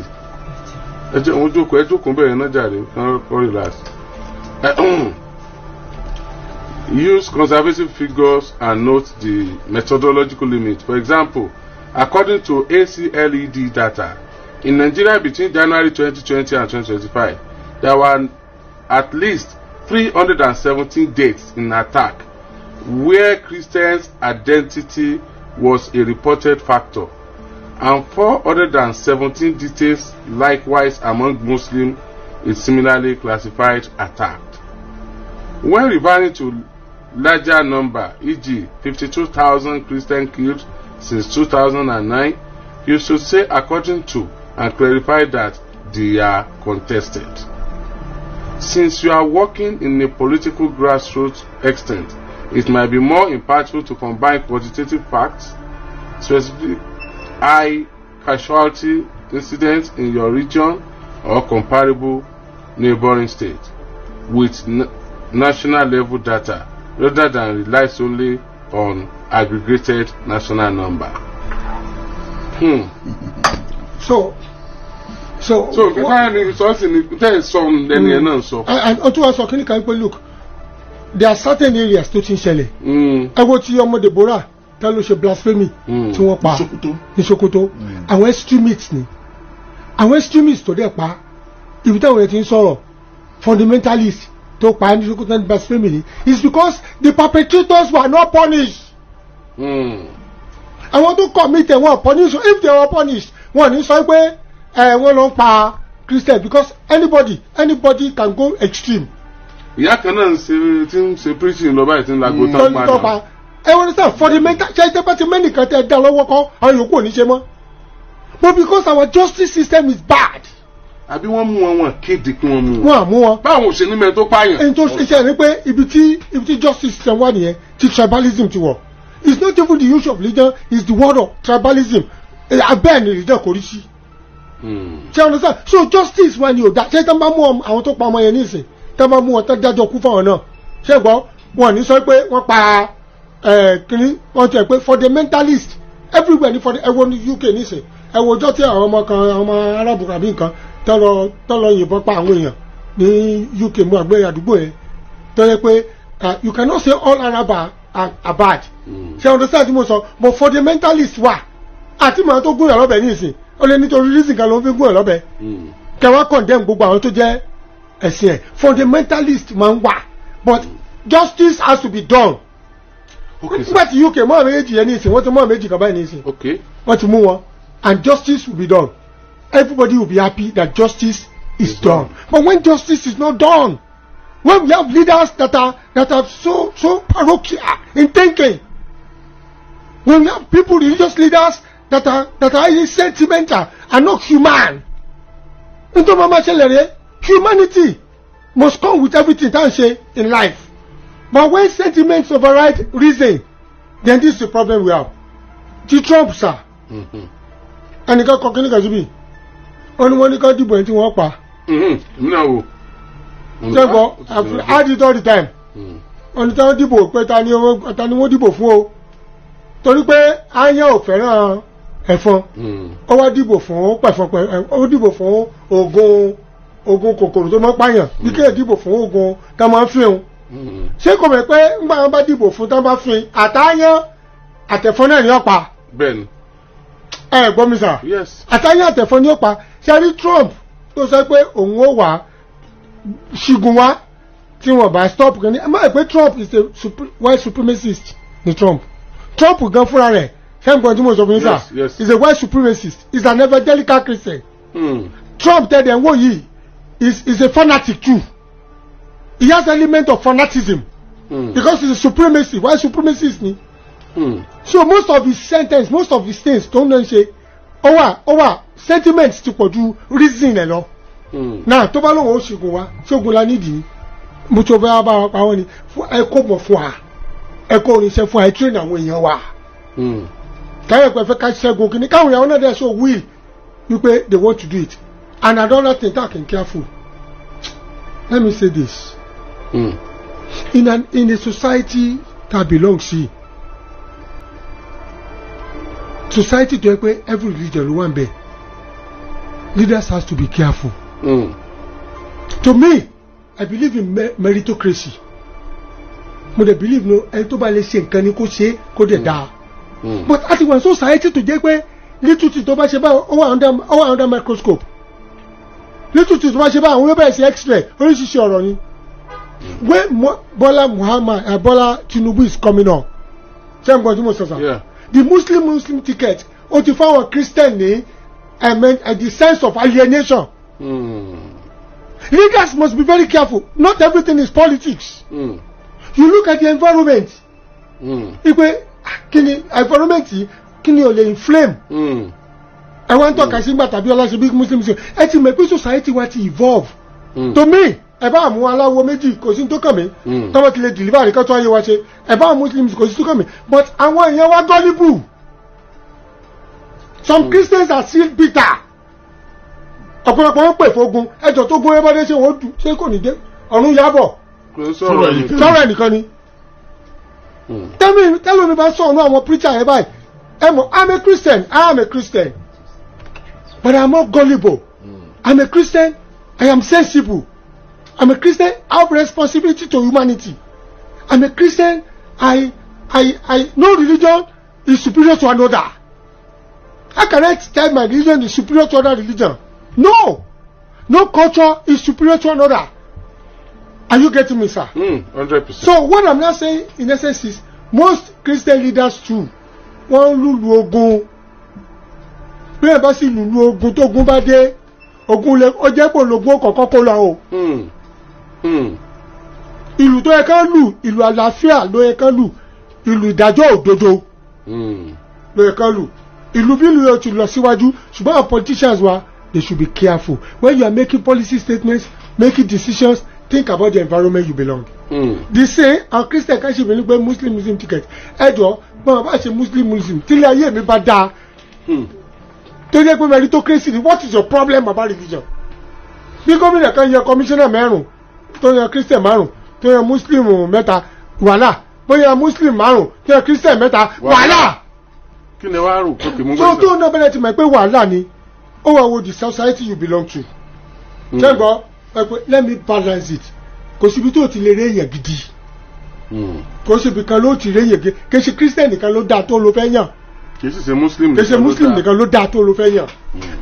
Speaker 3: ẹ jẹ́ wọn ó jókòó. Ẹ jókòó bẹ́ẹ̀ yẹn náà jàre, kán kọ́ relax. Use conservative figures and note the methodological limit. For example, according to ACLED data, in Nigeria between January 2020 and 2025, there were at least 317 deaths in attack where Christians' identity was a reported factor, and 417 details likewise among Muslims is similarly classified attacked. When referring to larger number, e.g. 52,000 Christians killed since 2009, you should say "according to" and clarify that they are contested. Since you are working in a political grassroots extent, it might be more impactful to combine quantitative facts, specific high casualty incidents in your region or comparable neighboring state, with national level data rather than rely solely on aggregated national number.
Speaker 4: So
Speaker 3: So nǹkan táyà ní sọ́ọ̀sì ni tẹ́ ẹ̀ sọ lẹ́nu yẹn náà sọ.
Speaker 4: And o tún wá sọ kíní kan pé look, there are certain areas tó ti ń ṣẹlẹ̀. Ẹ wo ti ọmọ Deborah tá ló ṣe blasphemy tí wọ́n pa
Speaker 2: Sokoto.
Speaker 4: ní Sokoto. Àwọn extremists ni, àwọn extremists tó dẹ̀ pa. Ibi táwọn yẹn ti ń sọ̀rọ̀ fundamentalist tó pa ní Sokoto ní blasphemy ni is because the perpetrators were not punished. Àwọn tó commit ẹ̀, wọ́n punish. If they were punished, wọ́n ní sọ pé ẹ wọ́n lọ ń pa Christian, because anybody can go extreme.
Speaker 3: Ìyá kan náà ń ṣe tí ń ṣe preaching lọ báyìí tí ń lago tán
Speaker 4: tó
Speaker 3: pa
Speaker 4: tó pa. Ẹ wọ́n ní sọ fundamental ṣe é bá ti mẹ́nìkan tẹ́ dá lọ́wọ́ kọ́, àwọn yòókù ò ní ṣe mọ́. But because our justice system is bad.
Speaker 3: Àbí wọ́n mú wọn, wọn kéde kí wọ́n mú wọn.
Speaker 4: Wọ́n á mú wọn.
Speaker 3: Báwọn ò ṣe ní mẹ́rin tó pààyàn.
Speaker 4: Ẹni tó ṣe ni pé ibi tí justice system wà nìyẹn tí tribalism ti wọ̀. It's not even the use of religion, it's the word of tribalism. Abẹ́ ni religion kò rí sí. Ṣé understand? So justice wa ni ò dá. Ṣé tán bá mú àwọn tó pa ọmọ yẹn nísìn, tán bá mú wọn, tán dájọ́ kú fáwọn náà, ṣé gbọ́, wọn ní sọ pé wọ́n pa kínní. Wọ́n ti ẹ̀ pé fundamentalist everywhere ní ẹ wo ní UK nísìn, ẹ wo ọjọ́ tí àwọn ọmọ kan, àwọn ọmọ Arábù àbí nǹkan, tọ́ lọ yìnbọn pa àwọn èèyàn ní UK mú àgbẹ̀ àdúgbò yẹn tó yẹ pé you cannot say all Arab are bad. Ṣé understand tí mo sọ? But fundamentalist wà àti màá tó gún yàn lọ́bẹ̀ nísìn, ó lé nítorí reason kan ló ń fi gún yàn lọ́bẹ̀. Kẹwàá condemn gbogbo àwọn tó jẹ́ Ẹ̀sìn ẹ̀, fundamentalist máa ń wà, but justice has to be done.
Speaker 3: Okay, sir.
Speaker 4: Nígbà tí UK mọ́ àwọn méjì yẹn ní ìsìn, wọ́n ti mọ́ àwọn méjì kan báyìí ní ìsìn, wọ́n ti mú wọn, and justice will be done. Everybody will be happy that justice is done. But when justice is not done, when we have leaders that are so so parochial in thinking, when we have people, religious leaders that are highly sentimental and not human, nítorí wọn máa ṣẹlẹ̀ rẹ̀. Humanity must come with everything tá à ń ṣe in life, but when sentiments override reason, then this is the problem we have. Ti Trump, sir, ẹnìkan kọ kíní kan síbi, ó ní wọ́n ní ká dìbò ẹni tí wọ́n pa.
Speaker 3: Èmi náà wò.
Speaker 4: Sẹ́gbọ́, I've heard it all the time. Wọ́n ní tí wọ́n dìbò pé ta ni wọ́n dìbò fún o, torí pé áyán ò fẹ́ràn ẹ̀fọn, ó wá dìbò fún pẹ̀fọn pẹ̀, ó dìbò fún oògùn kòkòrò tó máa ń pààyàn, bí kéèyàn dìbò fún oògùn tá máa ń fi hàn. Ṣé kò mọ̀ pé ńgbà wọn bá dìbò fún tán bá fi àtàyàn àtẹ̀fọn náà ní ọ̀pá?
Speaker 3: Bẹ́ẹ̀ni.
Speaker 4: Ẹ gbọ́ mi, sir.
Speaker 3: Yes.
Speaker 4: Àtàyàn àtẹ̀fọn ní ọ̀pá. Ṣe rí Trump tó sọ pé òun ó wà ṣìgùn wá tí wọn bá stop kan ní ẹ má pé Trump is a white supremacist ni Trump. Trump gan fúnra rẹ̀, ṣé n gbọ́n tí mo sọ fún yín, sir?
Speaker 3: Yes.
Speaker 4: Is a white supremacist, is an evangelical Christian. Trump tẹ́lẹ̀ ń wò yìí is a fanatic too. He has element of fanatism because he's a supremacy, white supremacist ni. So most of his sentence, most of his things tó ń lọ ṣe, ó wà sentiment ti pọ̀ ju reason ẹ̀ lọ. Náà tó bá lóun ó ṣègùn wa, ṣógun la nídìí mo tó fẹ́ bá wa pa wọ́n ni ẹ kó mọ̀ fún wa, ẹ kó orinṣẹ́ fún wa, ẹ train àwọn èèyàn wa. Káyọ̀ pé fẹ́ ká ṣẹ́gun kìíní, káwọn èèyàn náà dẹ̀ show will wípé they want to do it. And another thing that can careful, let me say this: in a society that belong sí society tó yẹ pé every religion ló wà ń bẹ, leaders has to be careful. To me, I believe in meritocracy. Mo dẹ̀ believe no ẹni tó bá lè ṣe nǹkan ni kó ṣe é, kó dẹ̀ dáa. But a ti wà ní society tó jẹ́ pé little thing tó bá ṣe báyìí, ó wà under microscope. Little thing tó bá ṣe báyìí, àwọn yóò bẹ̀rẹ̀ sí x-ray, oríṣiríṣi ọ̀rọ̀ ni. When Bola Muhammad, Bola Tinubu is coming up, ṣé n gbọ́n tí mo sọ, sir?
Speaker 3: Yeah.
Speaker 4: The Muslim Muslim ticket, ó ti fáwọn Christian ní, I mean, the sense of alienation. Leaders must be very careful. Not everything is politics. You look at the environment. Ipe kí ni environment yìí, kí ni ò lè inflame? Ẹ wá ń tọ́ka sí gbà tàbí ọlá ṣe bí Muslim ṣe, ẹ ti mọ̀ pé society wa ti evolve. To me, ẹ bá mú aláwo méjì, kò sí ní tó kàn mí. Tọ́wọ́ ti lè deliver nìkan tó ayé wa ṣe, ẹ bá Muslims, kò sí tó kàn mí. But àwọn èèyàn wa gullible. Some Christians are still bitter. Ọ̀pọ̀lọpọ̀ wọn pè fógun ẹjọ́ tó gún ẹbọdé, ṣé wọ́n dù, ṣé kò ní dé ọ̀run yábọ̀?
Speaker 3: Kò ń sọ̀rọ̀
Speaker 2: ẹnìkan.
Speaker 3: nìkan.
Speaker 4: Sọ̀rọ̀ ẹnìkan ni. Tẹ́lẹ̀ mi bá sọ̀rọ̀ àwọn preacher yẹn báyìí, ẹ mọ̀, I'm a Christian, I am a Christian, but I'm not gullible. I'm a Christian, I am sensible. I'm a Christian, I have responsibility to humanity. I'm a Christian, I no religion is superior to another. How can I tell my religion is superior to other religion? No, no culture is superior to another. Are you getting me, sir?
Speaker 3: 100%.
Speaker 4: So what I'm now saying in essence is most Christian leaders too, wọ́n ń lùlù ogun. Bí ẹ bá sì lùlù ogun, tó ogun bá dé, ogun lè ó jẹ́ pò lógun kọ̀ọ̀kan kó lọ o. Ìlù tó yẹ kán lù, ìlù àlàáfíà ló yẹ kán lù, ìlù ìdájọ́ òdodo ló yẹ kán lù, ìlú bí ìlú yóò ti lọ síwájú. Ṣùgbọ́n àwọn politicians wa, they should be careful. When you are making policy statements, making decisions, think about the environment you belong. The same, àwọn Christian kan ṣe mi ní pé Muslim Muslim ticket, ẹ jọ, bọ́n bá ṣe Muslim Muslim, tílé ayé mi bá dáa, tó jẹ́ pé meritocracy ni, what is your problem about religion? Bí gómìnà kan yẹ commissioner mẹ́rùn, tó yan Christian márùn, tó yan Muslim mẹ́ta, wàhálà. Bóyá Muslim márùn, tó yan Christian mẹ́ta, wàhálà.
Speaker 3: Kí ni wàá rò pé kì í mú
Speaker 4: Tó
Speaker 3: gbèsè?
Speaker 4: tó náà bẹ̀rẹ̀ ti mọ̀ pé wàhálà ni ó wà. Wo the society you belong to. Ṣé ń gbọ́ ẹ pé let me balance it. Kò síbi tó ti lè rí èèyàn gidi. Kò síbi kan ló ti rí èèyàn gidi. Kì í ṣe Christian nìkan ló dáa tó ló fẹ́ yàn.
Speaker 3: Kì í sì ṣe Muslim
Speaker 4: Kì í ṣe
Speaker 3: nìkan ló
Speaker 4: Muslim
Speaker 3: dáa.
Speaker 4: nìkan ló dáa tó ló fẹ́ yàn.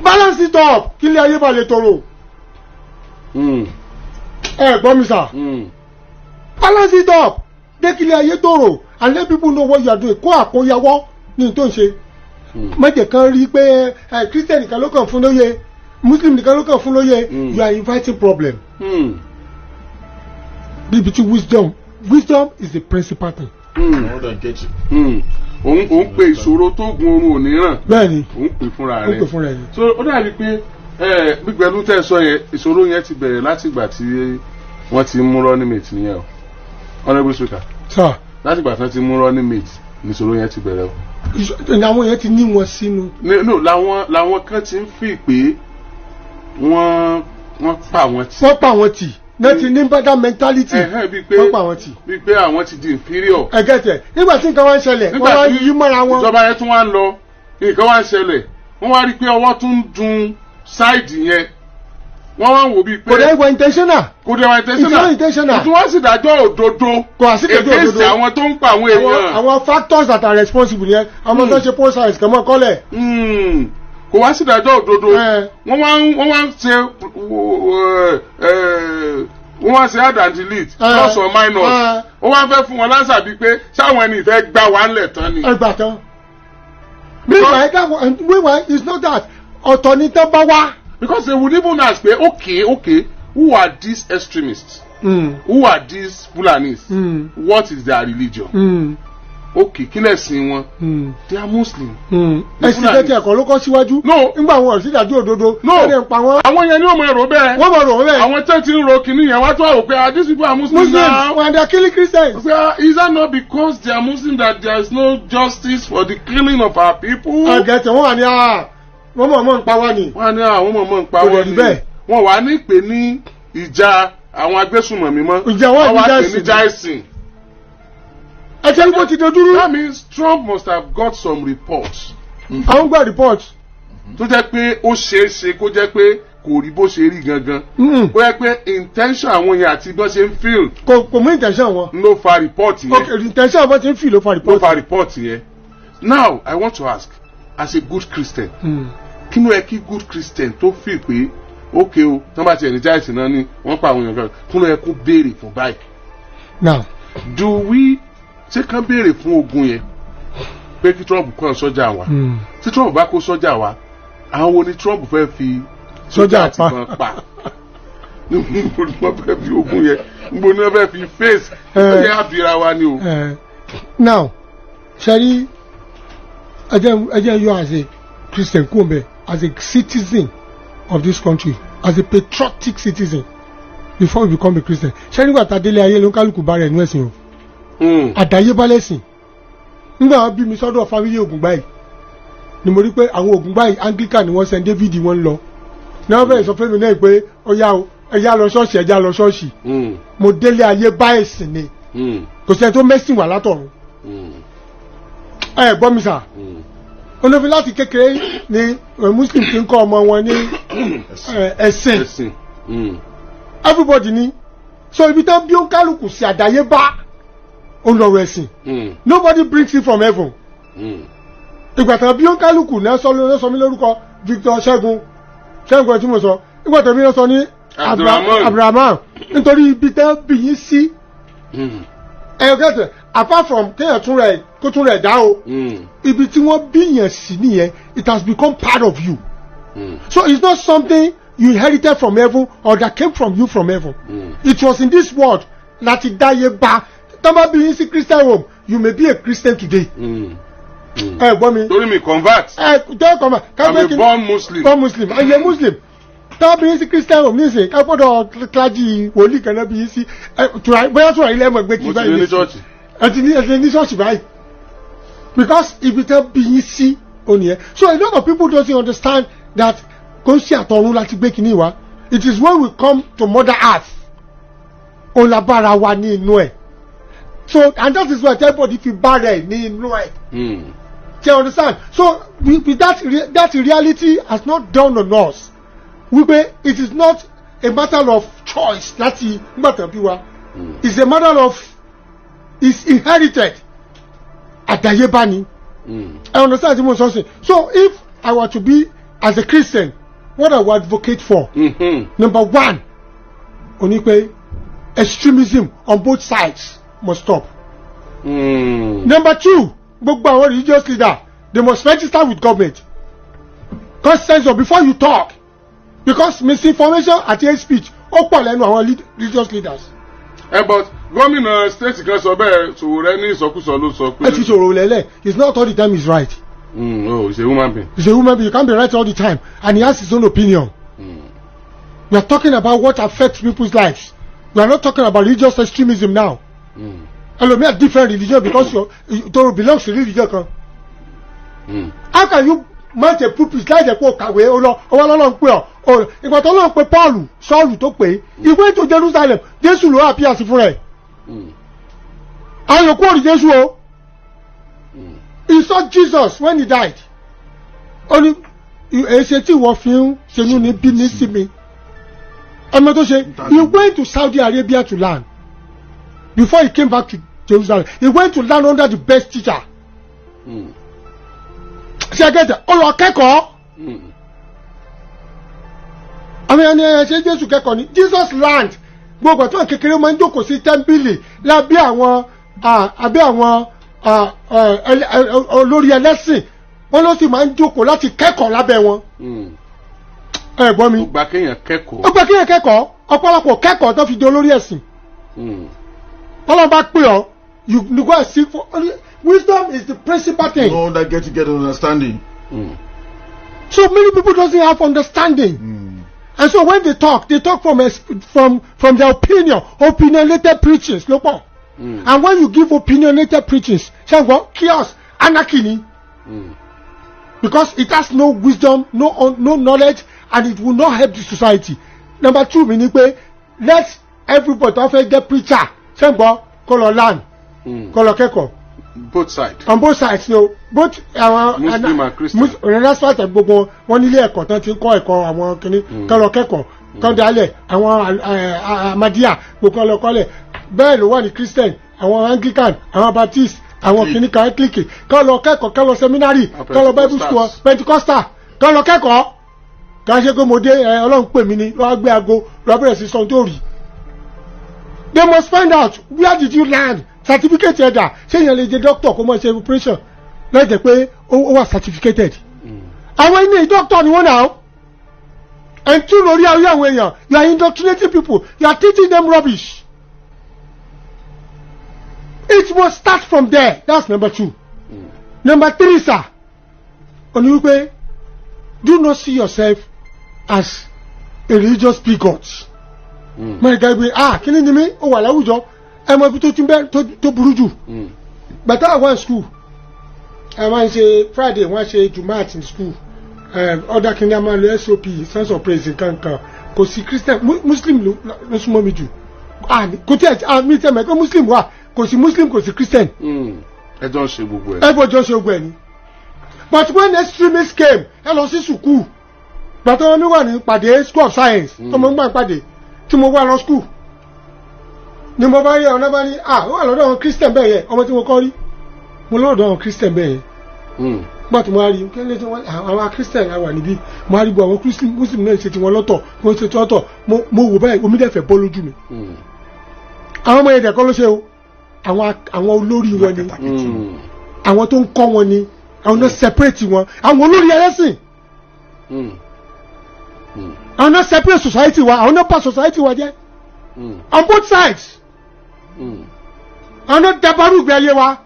Speaker 4: Balance it up, kí ilé ayé bá lè tọrọ. Ẹ gbọ́ mi sà. Balance it up, dékìlẹ̀ ayé tòrò, and let people know what you are doing. Kó àkóyawọ́ ní tó ń ṣe. Má jẹ́ kán rí pé ẹ Christian nìkan ló kàn fún lóye, Muslim nìkan ló kàn fún lóye. You are inviting problem. Níbi tí wisdom is the principal thing.
Speaker 3: Òun pe ìṣòro tó gun oorun ò ní ràn.
Speaker 4: Bẹ́ẹ̀ni.
Speaker 3: Òun pè fúnra
Speaker 4: Ó
Speaker 3: rẹ̀.
Speaker 4: pè fúnra ẹ̀ ni.
Speaker 3: So ó dàbí pé ẹ gbígbẹ́lú tẹ́ ẹ sọ yẹn, ìṣòro yẹn ti bẹ̀rẹ̀ láti ìgbà tí wọ́n ti mú running mate nìyẹn o, Honourable Speaker.
Speaker 4: Sir.
Speaker 3: Láti ìgbà tí wọ́n ti mú running mate níṣòro yẹn ti bẹ̀rẹ̀ o.
Speaker 4: Àwọn yẹn ti ní wọn sínú.
Speaker 3: No, làwọn kan ti ń fi pé wọ́n pa àwọn tí.
Speaker 4: Wọ́n pa àwọn tì náà ti ní better mentality.
Speaker 3: Ẹ̀hẹ́n, bíi pé
Speaker 4: Wọ́n pa àwọn tì.
Speaker 3: bíi pé àwọn ti di inferior.
Speaker 4: Ẹ gẹ́tẹ̀ nígbà tí nǹkan wá ń ṣẹlẹ̀, wọ́n wá yí mọ́ra wọn.
Speaker 3: Ìjọba yẹn tún wá ń lọ, nǹkan wá ń ṣẹlẹ̀, wọ́n wá rí i pé ọwọ́ tún ń dun side yẹn, wọ́n wá ń wò bíi pé
Speaker 4: Kò dẹ́ wọ intentional.
Speaker 3: Kò dẹ̀ wá intentional.
Speaker 4: It's not intentional.
Speaker 3: Tí wọ́n sì dájọ́ òdodo
Speaker 4: Kò wá sí ìdájọ́
Speaker 3: against
Speaker 4: òdodo.
Speaker 3: àwọn tó ń pa àwọn èèyàn.
Speaker 4: Àwọn factors that are responsible yẹn, àwọn tó ń ṣe post harvest kàn mọ́ kọ́lẹ̀.
Speaker 3: Kò wá sí ìdájọ́ òdodo. Wọ́n wá ń ṣe wọ́n wá ṣe add and delete, plus or minus. Wọ́n wá fẹ́ fún wọn lánsà bíi pé sáwọn ẹni ìfẹ́ gbà wá ńlẹ̀ tán ni.
Speaker 4: Ẹgbà tán. Meanwhile, it's not that, ọ̀tọ̀ ni tán bá wá.
Speaker 3: Because they would even ask pé, Okay, who are these extremists? Who are these Fulanis? What is their religion? Okay, kí lẹ̀sìn wọn?" They are Muslim.
Speaker 4: Ẹ̀sìn tẹ́tí ẹ̀kọ́ ló kọ́ síwájú.
Speaker 3: No.
Speaker 4: Nígbà wọn ò sí ìdájọ́ òdodo.
Speaker 3: No.
Speaker 4: Wọ́n lè pa wọ́n.
Speaker 3: Àwọn yẹn ni ó mọ èrò bẹ́ẹ̀.
Speaker 4: Wọ́n mọ̀ rò wọ́n bẹ́ẹ̀.
Speaker 3: Àwọn tó ti ń ro kìíní yẹn wá tó rò pé, "Ah, these people are Muslims
Speaker 4: Muslims
Speaker 3: now."
Speaker 4: And they are killing Christians.
Speaker 3: Say, "Ah, is that not because they are Muslim that there is no justice for the killing of our people?"
Speaker 4: Àgẹ̀tẹ̀ wọ́n wà ní àá wọ́n mọ̀ mọ̀ ń pa wá ni.
Speaker 3: Wọ́n á ní àwọn mọ̀mọ́ ń pa
Speaker 4: Kò dẹ̀
Speaker 3: wọ́n
Speaker 4: rí
Speaker 3: ni.
Speaker 4: bẹ́ẹ̀.
Speaker 3: Wọ́n wà ní pè ní ìjà àwọn agbésùnmọ̀mí mọ́.
Speaker 4: Ìjà wọn
Speaker 3: Wọ́n wá
Speaker 4: ìjà
Speaker 3: pè
Speaker 4: ẹ̀sìn.
Speaker 3: ní ìjà ẹ̀sìn.
Speaker 4: Ẹ jẹ́ bó ti dojúrú.
Speaker 3: That means Trump must have got some reports
Speaker 4: Àwọn gba report.
Speaker 3: tó jẹ́ pé ó ṣeé ṣe kó jẹ́ pé kò rí bó ṣe rí gangan. Ó yẹ pé intention àwọn yẹn àti bí wọ́n ṣe ń feel
Speaker 4: Kò mú intention wọn.
Speaker 3: ló fa report yẹn.
Speaker 4: Ok, intention wọn ti ń feel ló fa
Speaker 3: Ló
Speaker 4: report.
Speaker 3: fa report yẹn. Now I want to ask, as a good Christian, kí ló yẹ kí good Christian tó feel pé okay o, tí wọ́n bá tiẹ̀ ní jáìsì náà ni wọ́n pa àwọn èèyàn kan, kí ló yẹ kó béèrè fún báyìí?
Speaker 4: Now.
Speaker 3: Do we ṣé kán béèrè fún ogun yẹn pé kí Trump kó sọ́jà wá? Tí Trump bá kó sọ́jà wá, àwọn wo ni Trump fẹ́ fi
Speaker 4: Sọ́jà
Speaker 3: àti
Speaker 4: pa.
Speaker 3: ìbọn pa? Níbo ni wọ́n fẹ́ fi ogun yẹn, níbo ni wọ́n fẹ́ fi face? Ó yẹ àbíra wa ni o.
Speaker 4: Now, ṣẹ́rí, ẹ jẹ́ yọ as a Christian kú mbẹ, as a citizen of this country, as a patriotic citizen before we become a Christian. Ṣẹ́rí, nígbà tá a délé ayé ló ń kálukú bá rẹ̀ nú ẹ̀sìn o. Àdáyébá lẹ́sìn. Nígbà wọn bí mi sọ́dọ̀ family Ògùngbáyìí ni mo rí pé àwọn Ògùngbáyìí, Anglican ni wọ́n, St David wọ́n ń lọ ní. Wọ́n bẹ̀rẹ̀ sọ fún mi náà pé ó yá o, ẹ yá lọ ṣọ́ọ̀ṣì, ẹ já lọ ṣọ́ọ̀ṣì. Mo délé ayé bá ẹ̀sìn ni. Kò sẹ́ni tó mẹ́sìn wà látọ̀run. Ẹ gbọ́ mi sà. Olófin láti kékeré ni Muslim ti ń kọ́ ọmọ wọn ní ẹ̀sìn.
Speaker 3: Ẹ̀sìn.
Speaker 4: Everybody ni. So ibi tán bí ó ń kálukú sí, àdáyébá ó ń lọ́rọ̀ ẹ̀sìn. Nobody brings it from heaven. Ìgbà tán bí ó ń kálukú náà sọ ló sọ mí lórúkọ Victor Ṣẹ́gun, Ṣẹ́gun ẹ̀ tí mo sọ, ìgbà tán bí wọ́n sọ ní
Speaker 3: Abdulrahman.
Speaker 4: Abdulrahman, nítorí ibi tán bí yín sí. Ẹ gẹ́tẹ̀, apart from kéèyàn tún rẹ̀ kó tún rẹ̀ dá o, ibi tí wọ́n bí yàn sí nìyẹn. It has become part of you. So it's not something you inherited from heaven or that came from you from heaven. It was in this world láti dáyé bá. Tọ́ bá bí yín sí Christian home, you may be a Christian today. Ẹ gbọ́ mi.
Speaker 3: Torí mi convert.
Speaker 4: Ẹ jẹ́ kọ́ ma.
Speaker 3: I'm a born Muslim.
Speaker 4: Born Muslim, ẹ yẹ Muslim. Tọ́ bí yín sí Christian home nísìnyí, ká gbọ́dọ̀ clergy, wòlíì kan náà bí yín sí ẹ, bóyá tura ilé ẹ̀ mọ̀ gbé kí
Speaker 3: Mo ti
Speaker 4: báyìí
Speaker 3: ní ní
Speaker 4: nísìnyí.
Speaker 3: church.
Speaker 4: Ẹ ti ní ṣọ́ọ̀ṣì báyìí because ibi tẹ́ bí yín sí ó nìyẹn. So a lot of people don't understand that kò ń ṣe àtọ̀run láti gbé kínní wa. It is when we come to Mother Earth òun la bára wa ní inú ẹ̀. So, and that is why everybody fi bára ẹ̀ ní inú ẹ̀. Do you understand? So with that reality has not dawned on us wípé it is not a matter of choice láti nígbà bí wa. It's a matter of, it's inherited, àdáyébá ni. I understand tí mo sọ sí. So if I were to be as a Christian, what I would advocate for, number one, ó ní pé Extremism on both sides must stop. Number two, gbogbo àwọn religious leader, they must register with government. Consensus before you talk, because misinformation àti hate speech, ó pọ̀ lẹ́nu àwọn religious leaders.
Speaker 3: Ẹ, but gómìnà state kan sọ bẹ́ẹ̀, Sowore ní ìsọkúsọ ló sọ pé.
Speaker 4: Ẹ fi sọ̀rọ̀ lẹ́lẹ̀, it's not all the time he's right.
Speaker 3: Oh, he's a human being.
Speaker 4: He's a human being. You can't be right all the time, and he has his own opinion. We are talking about what affects people's lives. We are not talking about religious extremism now. Ẹlòmíà, different religion, because you to belong to religion kan. How can you mount a pulpit láì jẹ́ pé o kàwé, o lọ, o wá lọ́lọ́ ń pè ọ́ o? Ìgbà tó lọ́n pe Paul, Sọ́ọ̀lù tó pè é, he went to Jerusalem. Jésù ló appear sí fúnra ẹ̀. Àwọn yòókù ò rí Jésù o. He saw Jesus when he died. Ó ní, èsè tí ìwọ fi ń ṣenú ní bí ní sí mi? Ọmọ tó ṣe, he went to Saudi Arabia to learn before he came back to Jerusalem. He went to learn under the best teacher. Ṣe gẹ́tẹ̀, ó lọ kẹ́kọ̀ọ́. Àwọn ẹni ẹ ṣe Jésù kẹ́kọ̀ọ́ ni. Jesus learned. Gbogbo àti wọn kékeré máa ń jókòó sí tẹ́ḿpìlì lábẹ́ àwọn abẹ́ àwọn olórí ẹlẹ́sìn wọn, ló sì máa ń jókòó láti kẹ́kọ̀ọ́ lábẹ́ wọn. Ẹ gbọ́ mi?
Speaker 3: Ó gba kéèyàn kẹ́kọ̀ọ́.
Speaker 4: Ó gba kéèyàn kẹ́kọ̀ọ́. Ọ̀pọ̀lọpọ̀ kẹ́kọ̀ọ́ tó fi di olórí ẹ̀sìn. Ọlọ́run bá pè ọ́, you go and seek for wisdom. Is the principal thing.
Speaker 2: No, that get to get understanding.
Speaker 4: So many people doesn't have understanding. And so when they talk, they talk from their opinion, opinionated preachings ló pọ̀. And when you give opinionated preachings, ṣé n chaos, anarchy ni. Because it has no wisdom, no knowledge, and it will not help the society. Number two mi ni pé let everybody tó fẹ́ jẹ́ preacher, ṣé n gbọ́, kó lọ learn, kó lọ kẹ́kọ̀ọ́.
Speaker 3: Both sides.
Speaker 4: On both sides no, both àwọn
Speaker 3: Muslim and Christian.
Speaker 4: Renaissance, gbogbo wọn nílé ẹ̀kọ́ tán ti ń kọ́ ẹ̀kọ́ àwọn kìnnì, kán lọ kẹ́kọ̀ọ́, kán dálẹ̀ àwọn Ahmadiyya, gbogbo kan lọ kọ́lẹ̀. Bẹ́ẹ̀ ló wà ní Christian, àwọn Anglican, àwọn Baptist, àwọn kìnnì kan, Anglican, kán lọ kẹ́kọ̀ọ́, kán lọ seminary, kán lọ Bible school, Pentecostal, kán lọ kẹ́kọ̀ọ́. Kán ṣe pé mo dé ẹ, Ọlọ́run pè mí ni, lọ́wọ́ gbé aago, lọ́wọ́ bẹ̀rẹ̀ sí sọ tó rí. They must find out where did you learn, certificate ẹ̀dà. Ṣé èèyàn lè jẹ doctor kó mọ̀ ṣe operation láì jẹ́ pé ó wà certificated? Àwọn ilé doctor ni wọ́n náà ẹ̀ ń tún lórí ayé àwọn èèyàn. You are indoctrinating people. You are teaching them rubbish. It must start from there. That's number two. Number three, sir, ó ní wípé do not see yourself as a religious bigot. Mọ̀ nígbà pé, ah, kí ni mi ó wà láwùjọ, ẹ mọ ibi tó ti ń bẹ tó burú jù. Gbàtà àwọn school, ẹ máa ń ṣe Friday, wọ́n ṣe Jumat in school, other kìnìún a máa lo SOP, Sons of Praise nkankan. Kò sí Christian, Muslim ló súnmọ́ mi jù. Ah, kò tí ẹ, ah, mi tẹ́ mọ̀ pé Muslim wà. Kò sí Muslim, kò sí Christian.
Speaker 3: Ẹ jọ ń ṣe gbogbo ẹ.
Speaker 4: Ẹ gbọ́dọ̀ ṣe gbogbo ẹ̀ ni. But when extremists came, ẹ lọ sí sùkúù. Gbàtọ́ wọn mi wà ní pàdé School of Science, tọmọ ń gbà pàdé tí mo wá lọ school ni mo bá rí ọ̀nà bá ní, ah, ó wà lọ́dọ̀ àwọn Christian bẹ́ẹ̀ yẹn. Ọmọ tí mo kọ́ rí, mo lọ́dọ̀ àwọn Christian bẹ́ẹ̀ yẹn. Gbà tí mo wá rí kí ló dé tí wọ́n àwọn Christian wà níbí, mo wá rí gbọ́ àwọn Christian, Muslim náà ṣe tiwọn lọ́tọ̀, wọ́n ṣe tiwọn lọ́tọ̀. Mo wò báyìí, omi dẹ̀ fẹ́ bọ́ lójú mi. Àwọn ọmọ yẹn dẹ̀ kọ́ ló ṣe o, àwọn olórí wọn ni, àwọn tó ń kọ́ wọn ni, àwọn náà separate wọn, àwọn olórí ẹlẹ́sìn, àwọn náà separate society wa, àwọn náà bà society wa jẹ́ on both sides, àwọn náà dabarú ìgbé ayé wa.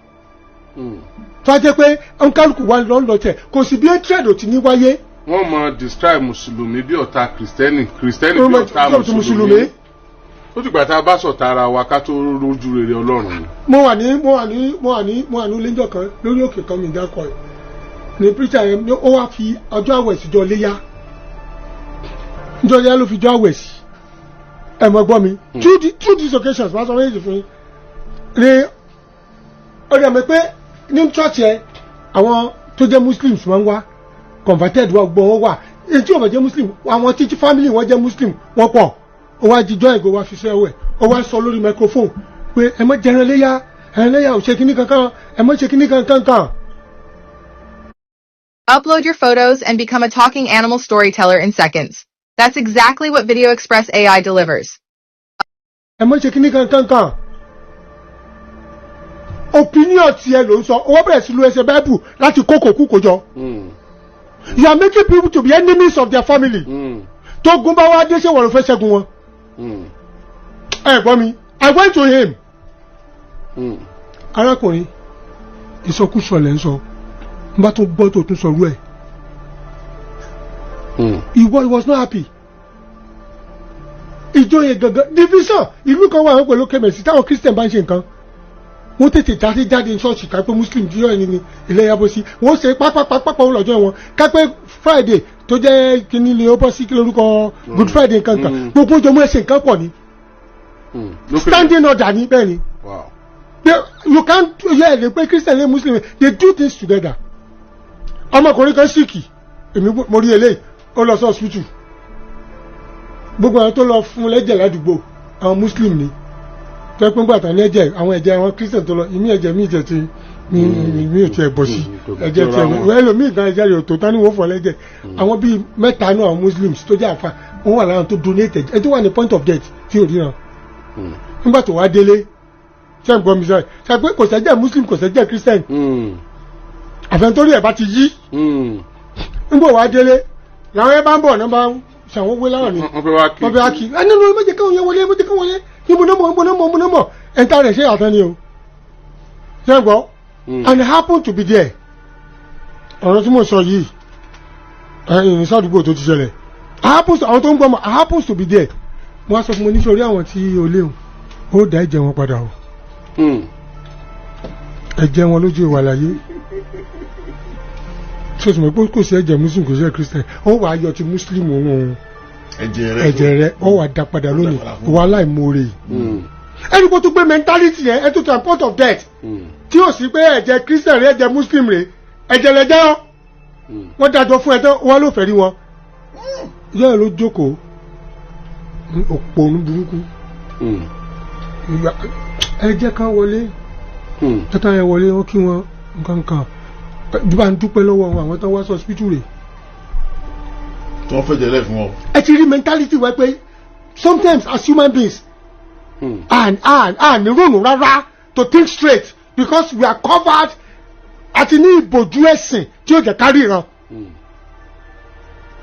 Speaker 4: Tó a jẹ́ pé nkálukú wa lọ́ lọ tẹ̀, kò sí bí hatred ò ti ní wáyé.
Speaker 3: Wọ́n mọ describe Mùsùlùmí bí ọ̀tá Kìrìsìtẹ́nì, Kìrìsìtẹ́nì bí ọ̀tá Mùsùlùmí. Ó dìgbà tá a bá sọ̀tà ara wa ká tó rójú rere Ọlọ́run ni.
Speaker 4: Mo wà ní ilé kan lórí òkè kan, mi dákọ̀ ẹ̀ ní preacher yẹn, ó wá fi ọjọ́ àwẹ̀ síjọ́ léyà. Ìjọ léyà ló fi jọ́ àwẹ̀ sí. Ẹ mọ̀ gbọ́ mi, two these occasions, wọ́n sọ méjì fún yín ní ó dẹ̀ mọ̀ pé ní church yẹn, àwọn tó jẹ́ Muslims máa ń wá, converted wà, gbọ́ wọn wà. Èyí tí ò bá jẹ́ Muslim, àwọn títí family wọn jẹ́ Muslim, wọ́n pọ̀. Ó wá jíjọ́ ìgò wá fi sẹ́wẹ̀, ó wá sọ lórí microphone pé ẹ má jẹran léyà, ẹran léyà ò ṣe kíní kankan, ẹ má ṣe kíní kankan kan.
Speaker 5: Upload your photos and become a talking animal storyteller in seconds. That's exactly what Video Express AI delivers.
Speaker 4: Ẹ mọ̀ ṣe kíní kankan. Opinion tiẹ̀ ló ń sọ, owó bẹ̀rẹ̀ sí lu ẹsẹ̀ Bible láti kókò kú kó jọ. You are making people to be enemies of their family. Tógun bá wá dé, ṣé wọ́n ló fẹ́ ṣẹ́gun wọn? Ẹ gbọ́ mi, I went to him. Arákùnrin, ìsọkúsọ lẹ́ ń sọ. N bá tún gbọ́ tó tún sọrú ẹ̀. He was not happy. Ìjọ yẹn gangan division. Ìlú kan wà, wọ́n pẹ̀lú kẹmẹ̀sì. Táwọn Christian bá ń ṣe nǹkan, wọ́n tètè jáde jáde ṣọ́ọ̀ṣì. Kápẹ́ Muslim jíjọ́ ẹni ni ilé yàbọ̀ sí, wọ́n ṣe pápápápá wọn lọ́jọ́ wọn. Kápẹ́ Friday tó jẹ́ kíní ni ó bọ́ sí, kí lórúkọ, Good Friday nǹkan kan, gbogbo oúnjẹ mú ẹsẹ̀ nǹkan pọ̀ ni. Standing order ni, bẹ́ẹ̀ ni. You can't, yeah, they pé Christian lé Muslim, they do things together. Ọmọkùnrin kan sick, èmi mo rí eléyìí, ó lọ sí hospital. Gbogbo àwọn tó lọ fún lẹ́jẹ̀ ládùúgbò, àwọn Muslim ni. Tó yẹ pé ńgbà tán lẹ́jẹ̀, àwọn ẹ̀jẹ̀ àwọn Christian tó lọ, ìmí ẹ̀jẹ̀ mi jẹ̀ ti mi ò tiẹ̀ bọ̀ sí ẹ̀jẹ̀ tiẹ̀ ẹlòmíì gan, ẹ̀jẹ̀ rẹ̀ ò tó tán ní wọ́n fọ́ lẹ́jẹ̀. Àwọn bíi mẹ́ta náà, àwọn Muslims tó jẹ́ àfa, wọ́n wà láwọn tó donate ẹ̀jẹ̀. Ẹ̀ tó wà ní point of death tí ò ríran nígbà tó wá délé, ṣé ń gbọ́ mi sọ? Ṣe pé kò sẹ́jẹ̀ Muslim, kò sẹ́jẹ̀ Christian, àfẹntórí ẹ̀ bá ti yí. Nígbà wá délé, làwọn ẹ bá ń bọ̀ náà, bá ń ṣàwọn wé láwọn ni.
Speaker 3: Wọ́n fẹ́ wá kí.
Speaker 4: Wọ́n fẹ́ wá kí ẹ nínú ẹ méje káwọn yẹn wọlé, ẹ méje káwọn wọlé. Níbo náà mọ̀, níbo náà mọ̀, níbo náà mọ̀? Ẹ̀ ń tá rẹ̀ ṣe àtọ́ ni o. Ṣé ń gbọ́? And I happen to be there. Ọ̀rọ̀ tí mo sọ yìí, ìrìn sádùúgbò tó ti ṣẹlẹ̀, I happen to, àwọn tó ń gbọ́ mọ̀, I happen to be there. Mo wá sọ fún mo ní, sórí àwọn tí o léwu, ó dá ẹ̀jẹ̀ wọn padà o. Ẹ̀jẹ̀ wọn lójú ìwà láyé. Ṣé o sì mọ̀ pé kò sí ẹ̀jẹ̀ Muslim, kò sí ẹ̀jẹ̀ Christian? Ó wàá yọ ti Muslim òun
Speaker 2: Ẹ̀jẹ̀ rẹ.
Speaker 4: Ẹ̀jẹ̀ rẹ, ó wàá dá padà lónìí.
Speaker 2: Padà fún.
Speaker 4: Ìwà aláìmoore yìí, ẹni kó tún gbé mentality yẹn ẹ tó to point of death, tí ó sì pé ẹ̀jẹ̀ Christian rẹ, ẹ̀jẹ̀ Muslim rẹ, ẹ̀jẹ̀ lẹ́jẹ̀ ọ́. Wọ́n dájọ́ fún ẹ tán, wọ́n ló fẹ́ rí wọn yẹ́n ló jókòó, òpònú burúkú. Ẹ jẹ́ ká wọlé. Tọ́tà yẹn wọlé, wọ́n kí wọn nǹkan kan bí bá ń dúpẹ́ lọ́wọ́ wọn, àwọn tó wá sí hospital rẹ̀.
Speaker 2: Tí wọ́n fẹ́ jẹ́lẹ̀ fún ọ.
Speaker 4: Ẹ ti rí mentality wa pé sometimes as human beings and ní ronú rárá to think straight because we are covered àti ní ìbòjú ẹ̀sìn tí ó jẹ́ ká ríran,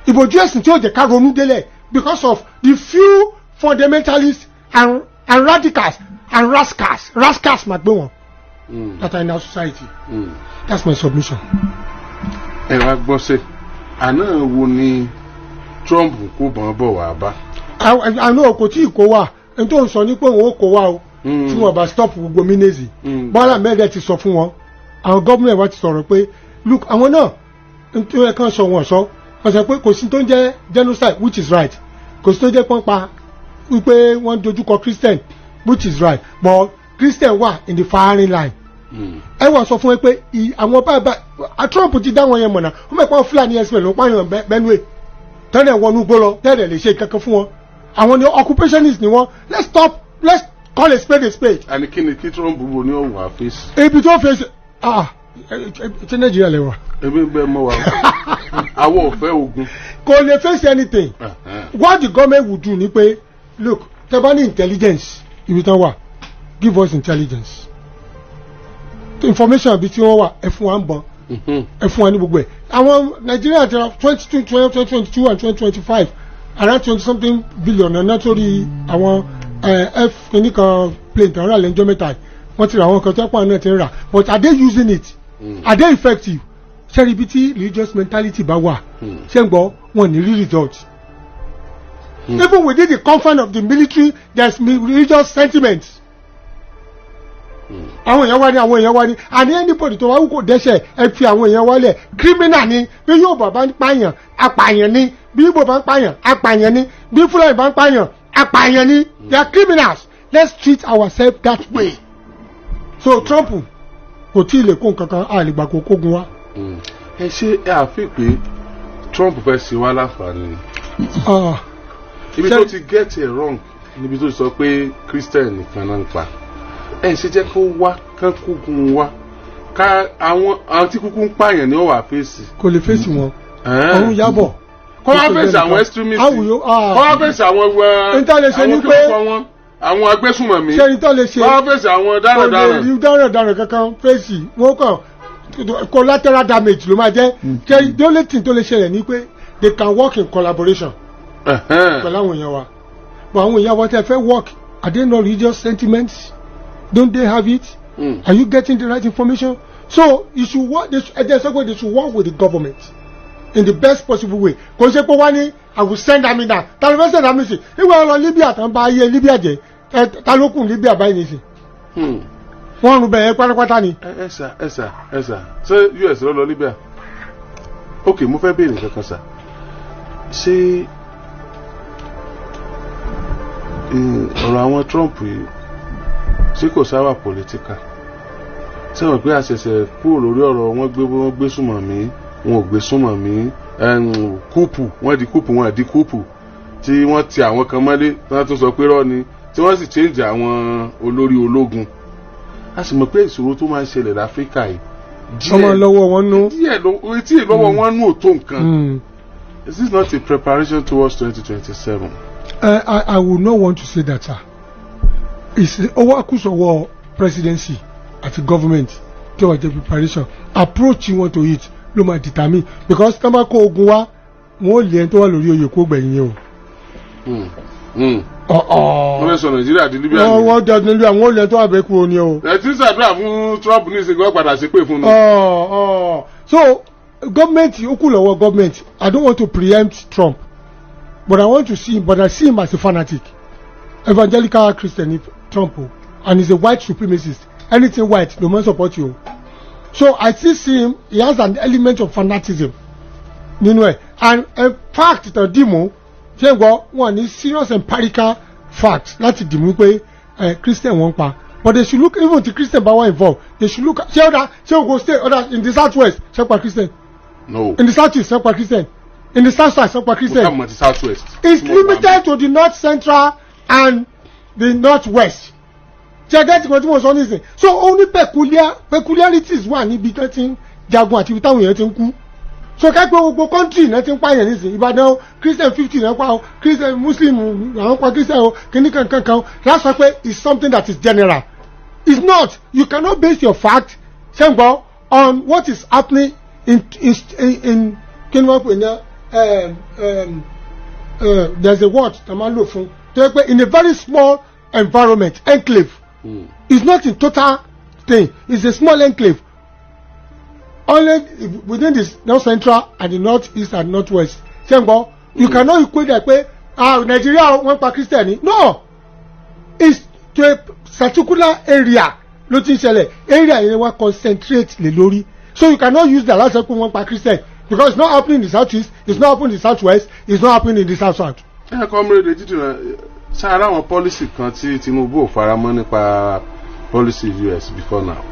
Speaker 4: ìbòjú ẹ̀sìn tí ó jẹ́ ká ronú délẹ̀ because of the few fundamentalists and radicals and rascals, rascals máa gbé wọn that are in our society. That's my submission.
Speaker 3: Ẹ wá gbọ́ sẹ́, àná wo ni Trump kó bọ́n bọ̀ wá bá?
Speaker 4: Àná kò tí ì kó wa. N tó ń sọ ní pé òun ó kó wa o, tí wọn bá stop gbogbo menace. Bọ́lá mẹ́rẹ̀ ti sọ fún wọn, àwọn gómìnà wa ti sọ̀rọ̀ pé look, àwọn náà n tó yẹ kán sọ, wọn sọ, wọn sọ pé kò sí tó ń jẹ́ genocide, which is right. Kò sí tó ń jẹ́ pọ́npa wípé wọ́n dojúkọ Christian, which is right, but Christian wà in the firing line. Ẹ wọ́n sọ fún ẹ pé àwọn báyìí báyìí, Trump ti dá wọn yẹn mọ̀nà. Wọ́n mọ̀ pé àwọn Fúlàní ẹ̀sìn ló ń pààyàn Benue, tẹ́lẹ̀ wọnú gbó lọ, tẹ́lẹ̀ lè ṣe kankan fún wọn. Àwọn ni occupationist ni wọn. Let's stop, let's call a spade a spade.
Speaker 3: Àní kí ni kí Trump wo ni ó wà fèsì?
Speaker 4: Ibi tó fèsì, ah, ṣé Nàìjíríà lè wà?
Speaker 3: Ebi ń bẹ mọ wa, àwọn ò fẹ́ ogun.
Speaker 4: Kò lè face anything. What the government would do ni pé, look, tẹ́ bá ní intelligence ibi tán wà, give us intelligence information ibi tí wọ́n wà. Ẹ fún wa ń bọ̀, ẹ fún wa ní gbogbo ẹ̀. Àwọn Nàìjíríà ti ra 2022 and 2025, around 20 something billion náà torí àwọn F kìíní kan plane tán rà lẹ́jọ́ mẹ́ta yìí. Wọ́n ti ra àwọn kan tó pọ̀ náà ti ń rà, but are they using it? Are they effective? Ṣé ibi tí religious mentality bá wà, ṣé ń gbọ́, wọn ní rí result. Even within the confine of the military, there is religious sentiment. Àwọn èèyàn wá ní, àwọn èèyàn wá ní, àní anybody tó wá wù kó dẹ́ṣẹ̀, ẹ fi àwọn èèyàn wálẹ̀, criminal ni. Bí yóò bá ń pààyàn, apààyàn ni. Bí Igbo bá ń pààyàn, apààyàn ni. Bí Fúlàní bá ń pààyàn, apààyàn ni. They are criminals. Let's treat ourselves that way. So Trump kò tí ì lè kó nǹkan kan, a lè gbà kó kógun wá.
Speaker 3: Ẹ ṣe ẹ àfi pé Trump fẹ́ ṣe wá láǹfààní ni?
Speaker 4: Ah,
Speaker 3: ibi tó ti get it wrong níbi tó ti sọ pé Christian nìkan náà ń pa. Ẹ ṣe jẹ́ kó wá kán kúkú wá ká àwọn tí kúkú ń pààyàn ni ó wà fèsì.
Speaker 4: Kò lè fèsì wọn, ọ̀run yábọ̀.
Speaker 3: Kó wá fèsì àwọn extremists.
Speaker 4: Àwùyọ.
Speaker 3: Kó wá fèsì àwọn
Speaker 4: N tá lè ṣe ni
Speaker 3: àwọn kí
Speaker 4: pé
Speaker 3: wọ́n kọ́ wọn. Àwọn agbésùnmọ̀mí.
Speaker 4: Ṣé ẹni tó lè ṣe
Speaker 3: Wọ́n fèsì àwọn
Speaker 4: kò lè
Speaker 3: darandaran.
Speaker 4: rí darandaran kankan fèsì. Wọn kàn collateral damage ló máa jẹ́. Ṣé the only thing tó lè ṣẹlẹ̀ ni pé they can work in collaboration pẹ̀lú àwọn èèyàn wa, but àwọn èèyàn wa tẹ́ fẹ́ work, are they not religious sentiments? Don't they have it? Are you getting the right information? So you should work, they should, ẹ jẹ́ sọ pé they should work with the government in the best possible way. Kò ṣe pé wá ní "I will send army now." Ta ló fẹ́ send army sí? Ìwé ọlọ Libya tán bá ayé Libya jẹ́ ẹ, ta ló kù Libya báyìí nìsín? Wọ́n rún bẹ̀rẹ̀ pátápátá ni.
Speaker 3: Ẹ sà, ẹ sà, ẹ sà, ṣé US ló lọ Libya? Ok, mo fẹ́ béèrè kankan, sà. Ṣé ọ̀rọ̀ àwọn Trump yìí, ṣé kò sáwà political? Ṣé wọ́n pé àṣẹ̀ṣẹ̀ kúrò lórí ọ̀rọ̀ wọ́n gbé súnmọ̀ mí, wọn ò gbé súnmọ̀ mí, coup, wọ́n di coup, wọ́n di coup, tí wọ́n ti àwọn kan mọ́lé, tí wọ́n tún sọ pé rọ́ ni, tí wọ́n sì change àwọn olórí ológun? A sì mọ̀ pé ìṣòro tó máa ń ṣẹlẹ̀ láfíríkà yìí,
Speaker 4: ọmọ lọ́wọ́ wọn nú.
Speaker 3: Díẹ̀ ló etí ìlọ́wọ́ wọn nú ò tó nǹkan. Is this not a preparation towards 2027?
Speaker 4: I would not want to say that, sir. It's owó àkúsọ̀wọ́ presidency àti government tí wọ́n jẹ́ preparation. Approach you want to it ló máa determine, because tí wọ́n bá kó ogun wá, wọ́n ò lé ẹni tó wà lórí oyè kó gbẹ̀yìn yẹn o.
Speaker 3: Wọ́n fẹ́ sọ Nàìjíríà di Libya
Speaker 4: wọ́n
Speaker 3: ni.
Speaker 4: Wọ́n dẹ̀ nílùú àwọn olè tó wà bẹ́ẹ̀ kúrò ní o.
Speaker 3: Ẹ ti ń ṣàdúrà fún Trump ní ìsìnkú, wọn padà sí pé fún un.
Speaker 4: So government, ó kù lọ́wọ́ government. I don't want to preempt Trump, but I want to see him, but I see him as a fanatic evangelical Christian, if Trump o, and he's a white supremacist. Anything white no man support you o. So I still see him, he has an element of fanatism nínú ẹ, and in fact tàn dìmú, ṣé n gbọ́, wọn ní serious empirical facts láti dìmú pé Christian wọ́n pa, but they should look, even the Christian bá wà involved, they should look ṣé ọ̀dà ṣé Ogun State ọ̀dà in the South West, ṣé pa Christian?
Speaker 3: No.
Speaker 4: In the South East, ṣé pa Christian? In the South South, ṣé pa
Speaker 3: Mo
Speaker 4: Christian?
Speaker 3: ká mọ̀ ti South West.
Speaker 4: It's limited to the North Central and the North West. Ṣe get nǹkan tí mo sọ nísìn? So ó ní peculiarities wà níbi tó ti ń jagun àti ibi táwọn èèyàn ti ń kú. So ká pé gbogbo country náà ti ń pààyàn nísìn, Ìbàdàn o, Christian 50 náà pa o, Christian, Muslim àwọn pa Christian o, kìíní kankan kan láti sọ pé it's something that is general. It's not. You cannot base your fact, ṣé n gbọ́, on what is happening in kí ni wọ́n pè ní there's a word tá a máa ń lò fún tó yẹ pé in a very small environment, enclave. It's not in total thing, it's a small enclave only within the North Central and the North East and North West. Ṣé n gbọ́? You cannot equate that pé, ah, Nigeria wọ́n pa Christian ni. No, it's to a particular area ló ti ń ṣẹlẹ̀. Area yẹn wá concentrate lé lórí, so you cannot use that láti sọ pé wọ́n pa Christian, because it's not happening in the South East, it's not happening in the South West, it's not happening in the South South.
Speaker 3: Ẹ Comrade Jídìrán, sára àwọn policy kan tí Tinubu ò faramọ́ nípa policy US before now,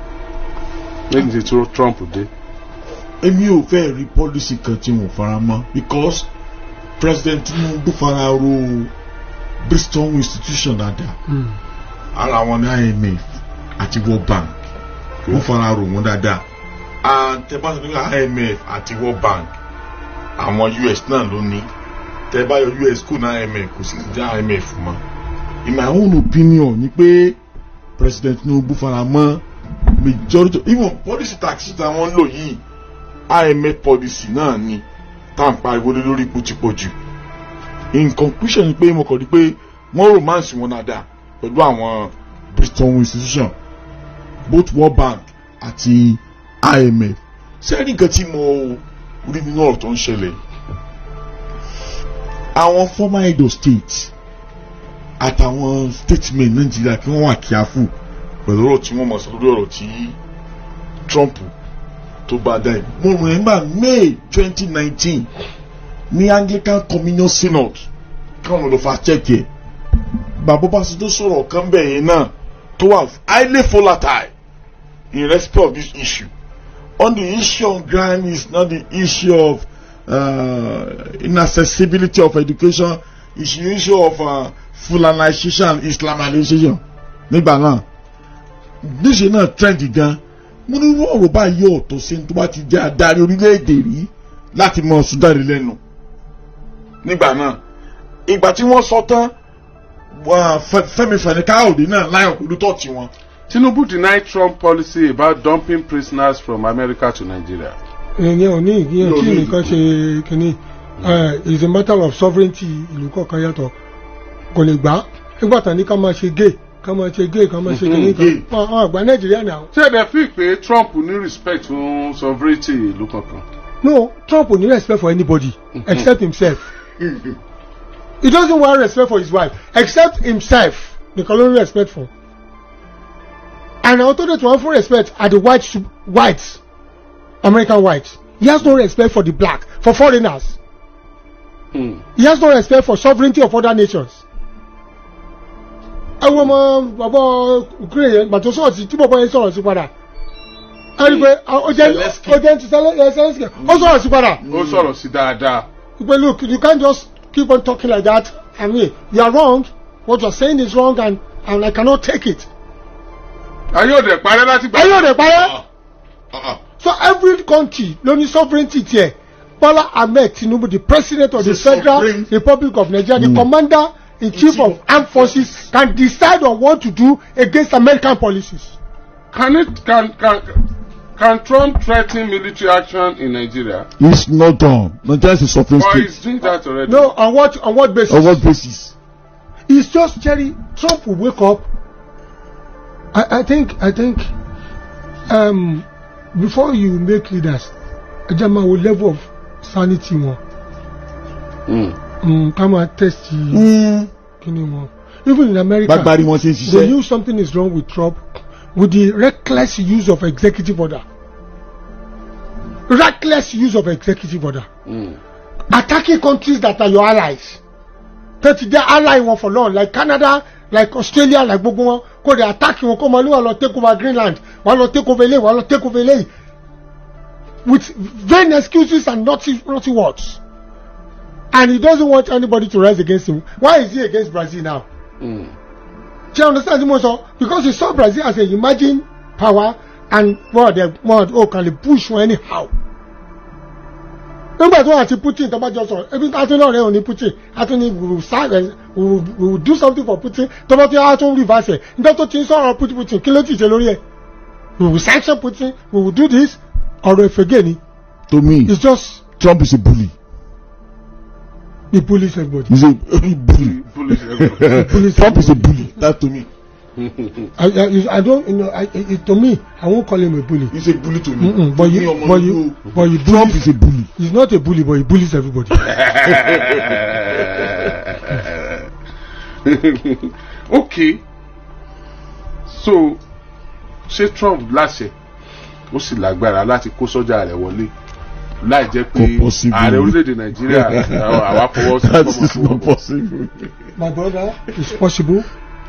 Speaker 3: lẹ́yìn tí Trump dé?
Speaker 2: Èmi ò fẹ́ rí policy kan tí wọ́n fara mọ́, because President Tinubu fara ro Bristol institution dáadáa. Ara wọn ní IMF àti World Bank, wọ́n fara ro wọn dáadáa. And tẹ́ bá sọ nípa IMF àti World Bank, àwọn US náà ló ní. Tẹ́ bá yọ US kò ní IMF, kò sì ní jẹ́ IMF mọ́. In my own opinion ni pé President Tinubu fara mọ́ majority, even policy tax tí wọ́n ń lò yìí, IMF policy náà ni tá à ń pariwo lé lórí ipò ti pọ̀ jù. In conclusion ni pé mo kàn rí pé wọ́n romance wọn dáadáa pẹ̀lú àwọn Bristol institution, both World Bank àti IMF. Sẹ́ẹ̀rì, nǹkan tí mo rí nínú ọ̀rọ̀ tó ń ṣẹlẹ̀, àwọn former head of state àtàwọn statesmen Nàìjíríà, kí wọ́n wà careful pẹ̀lú ọ̀rọ̀ tí wọ́n mọ̀ sọ lórí ọ̀rọ̀ tí Trump tó bá dá yìí. Mo remember May 2019 ní Anglican Communion Synod, káwọn lọ fa check ẹ̀, bàbá Ọbásanjọ́ sọ̀rọ̀ kan bẹ̀ yẹn náà tó wà highly volatile in respect of this issue. On the issue on ground is not the issue of inaccessibility of education, it's the issue of Fulanization and Islamization. Nígbà náà, níṣẹ́ náà trend gan. Mo ní irú ọ̀rọ̀ báyìí ọ̀tọ̀ sí ní tó bá ti jẹ́ adarí orílẹ̀-èdè rí láti mọ ọ̀sùn jáde lẹ́nu nígbà náà. Ìgbà tí wọ́n sọ tán, Fẹ́mi Fani Káyọ̀dé náà láyọ̀ pẹ̀lú tọ́ọ̀tì wọn.
Speaker 3: Tinubu denied Trump policy about dumping prisoners from America to Nigeria.
Speaker 4: Ìyẹn ò ní ìyẹn
Speaker 2: Yóò
Speaker 4: tí
Speaker 2: ní.
Speaker 4: Nìkan ṣe kínní, is a matter of sovereignty. Ìlú kọ̀ọ̀kan yàtọ̀, kò lè gbà á. Nígbà tán ní ká máa ṣe gay, ká máa ṣe gay, ká máa ṣe kínní kan
Speaker 2: Gay.
Speaker 4: Wọn àgbà Nàìjíríà náà.
Speaker 3: Ṣé ẹ fi pé Trump ní respect fún sovereignty ìlú kankan?
Speaker 4: No, Trump ò ní respect for anybody except himself. He doesn't want respect for his wife except himself nìkan ló ní respect for. And àwọn tó dé tí wọ́n fún respect are the whites, American whites. He has no respect for the black, for foreigners. He has no respect for sovereignty of other nations. Ẹ wo ọmọ bàbá Ukraine yẹn, gbàtọ́ sọ̀rọ̀ sí tí bàbá yẹn sọ̀rọ̀ sí padà, ẹ rí i pé ó jẹ́
Speaker 2: Zelensky.
Speaker 4: Ó jẹ́ ti Zelensky, ó sọ̀rọ̀ sí padà
Speaker 3: Ó sọ̀rọ̀ sí dáadáa.
Speaker 4: pé, "Look, you can't just keep on talking like that. I mean, you are wrong. What you are saying is wrong and I cannot take it."
Speaker 3: Ayé òde parẹ́ láti gbà.
Speaker 4: Ayé òde parẹ́. So every country ló ní sovereignty tiẹ̀. Bola Ahmed Tinubu, the president of the
Speaker 2: The
Speaker 4: Federal
Speaker 2: sovereign-
Speaker 4: Republic of Nigeria, the commander in chief of armed forces, can decide on what to do against American policies.
Speaker 3: Can it can can can Trump threaten military action in Nigeria?
Speaker 2: It's not done. Nigeria is a sovereign
Speaker 3: Or
Speaker 2: state.
Speaker 3: he's doing that already?
Speaker 4: No, on what basis?
Speaker 2: On what basis?
Speaker 4: It's just, Jerry, Trump will wake up. I think before you make leaders, ẹ jẹ́ máa wo level of sanity wọn. Ká máa test kíni wọn. Even in America,
Speaker 2: Gbàgbárí wọn ṣe ń
Speaker 4: they
Speaker 2: ṣiṣẹ́.
Speaker 4: Knew something is wrong with Trump with the reckless use of executive order. Reckless use of executive order. Attacking countries that are your allies. Tó ti jẹ́ ally wọn for long, like Canada, like Australia, like gbogbo wọn, kó dey attack wọn, kó máa ní wọn lọ take over Greenland, wọn lọ take over eléyìí, wọn lọ take over eléyìí, with vain excuses and naughty naughty words. And he doesn't want anybody to rise against him. Why is he against Brazil now? Do you understand the mo? Because he saw Brazil as a emerging power and, well, they, well, oh, can they push wọn anyhow. Nígbà tó àti Putin tó bá jọ sọ̀rọ̀ ebi atún náà rẹ̀ ò ní Putin atún ní we will silence, we will do something for Putin, tó bá tí a tún reverse ẹ̀. Nígbà tó ti ń sọ̀rọ̀ Putin, Putin kí ló ti ṣe lórí ẹ̀? We will sanction Putin, we will do this. Ọ̀rọ̀ ìfẹ́gẹ́ ni.
Speaker 2: To me,
Speaker 4: It's just
Speaker 2: Trump is a bully.
Speaker 4: He bullies everybody.
Speaker 2: He's a bully.
Speaker 3: Bullies everybody.
Speaker 4: Bullies.
Speaker 2: Trump is a bully. That to me.
Speaker 4: I don't you know I, to me, I won't call him a bully.
Speaker 2: He's a bully to me.
Speaker 4: Mm-mm, but
Speaker 2: To me,
Speaker 4: you
Speaker 2: ọmọ
Speaker 4: but you
Speaker 2: Igbo,
Speaker 4: but you
Speaker 2: Trump
Speaker 4: bullies
Speaker 2: is a bully.
Speaker 4: He's not a bully, but he bullies everybody.
Speaker 3: Okay, so ṣé Trump láṣẹ, ó sì lágbára láti kó sọ́jà rẹ̀ wọlé láì jẹ́ pé
Speaker 2: Kò possible.
Speaker 3: ààrẹ orílẹ̀-èdè Nàìjíríà àwa fọwọ́ sí?
Speaker 2: That is not possible.
Speaker 4: My brother, it's possible.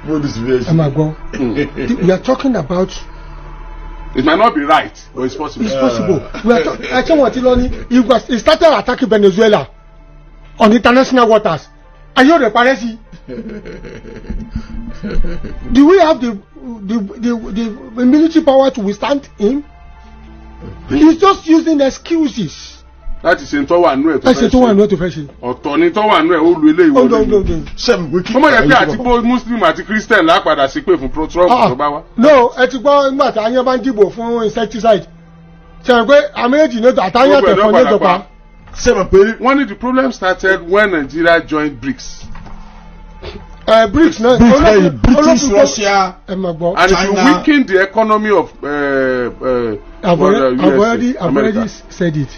Speaker 2: No, this is
Speaker 4: Ẹ máa gbọ́, we are talking about
Speaker 3: It might not be right, but it's possible.
Speaker 4: It's possible. We are talking, ẹ ṣé wọn ti lọ ní he started attacking Venezuela on international waters. Ayé ò rẹ̀ parẹ́ sí. Do we have the military power to withstand him? He's just using excuses.
Speaker 3: Láti ṣe tó wà nú ẹ̀ tó
Speaker 4: Ẹ ṣe
Speaker 3: fẹ́
Speaker 4: tó wà
Speaker 3: ṣe.
Speaker 4: ní ó tó fẹ́ ṣe.
Speaker 3: Ọ̀tọ̀ ni tó wà nú ẹ̀, ó lu eléyìí
Speaker 4: Ó
Speaker 3: wọlé
Speaker 4: lọ
Speaker 3: ni.
Speaker 4: lọ lọ.
Speaker 2: Sẹ́mi pé kí.
Speaker 3: Ó mọ̀ yẹ pé àti bó Muslim àti Christian lápadà sí pé fún pro Trump tó bá wá.
Speaker 4: No, ẹ ti gbọ́ nígbà tí aáyán bá ń dìbò fún insecticide, ṣe é pé àmì èjì ní àtàyàn
Speaker 3: Gbogbo ẹ̀
Speaker 4: tẹ̀fọ́n ní
Speaker 3: ló padà
Speaker 4: ìjọba.
Speaker 3: pa.
Speaker 2: Sẹ́mi pé
Speaker 3: Wọ́n ní the problem started when Nigeria joined BRICS.
Speaker 4: Ẹ BRICS náà
Speaker 2: Britain, British, Russia.
Speaker 4: Ẹ máa gbọ́.
Speaker 3: And it will
Speaker 2: China.
Speaker 3: weaken the economy of
Speaker 4: I've
Speaker 3: USA,
Speaker 4: already I've
Speaker 3: America.
Speaker 4: already said it.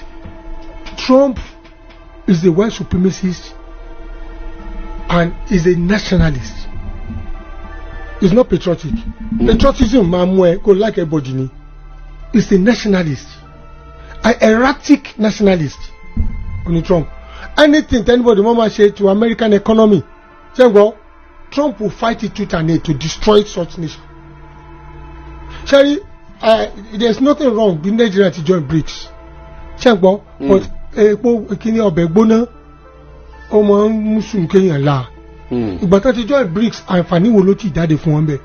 Speaker 4: Trump is a white supremacist and is a nationalist. He's not patriotic. Patriotism máa mú ẹ kó like everybody ni. He's a nationalist, an erratic nationalist. Oni Trump, anything anybody wan ma ṣe to American economy, ṣé n gbọ́, Trump will fight it tooth and nail to destroy such nation. Ṣẹ́rí, there is nothing wrong bí Nigeria ti join BRICS, ṣé n gbọ́, but epo kíní ọbẹ̀ gbóná, ó máa ń mú sùn kéèyàn la. Ìgbà tó ti join BRICS, àǹfààní wo ló ti jáde fún wọn bẹ́ẹ̀?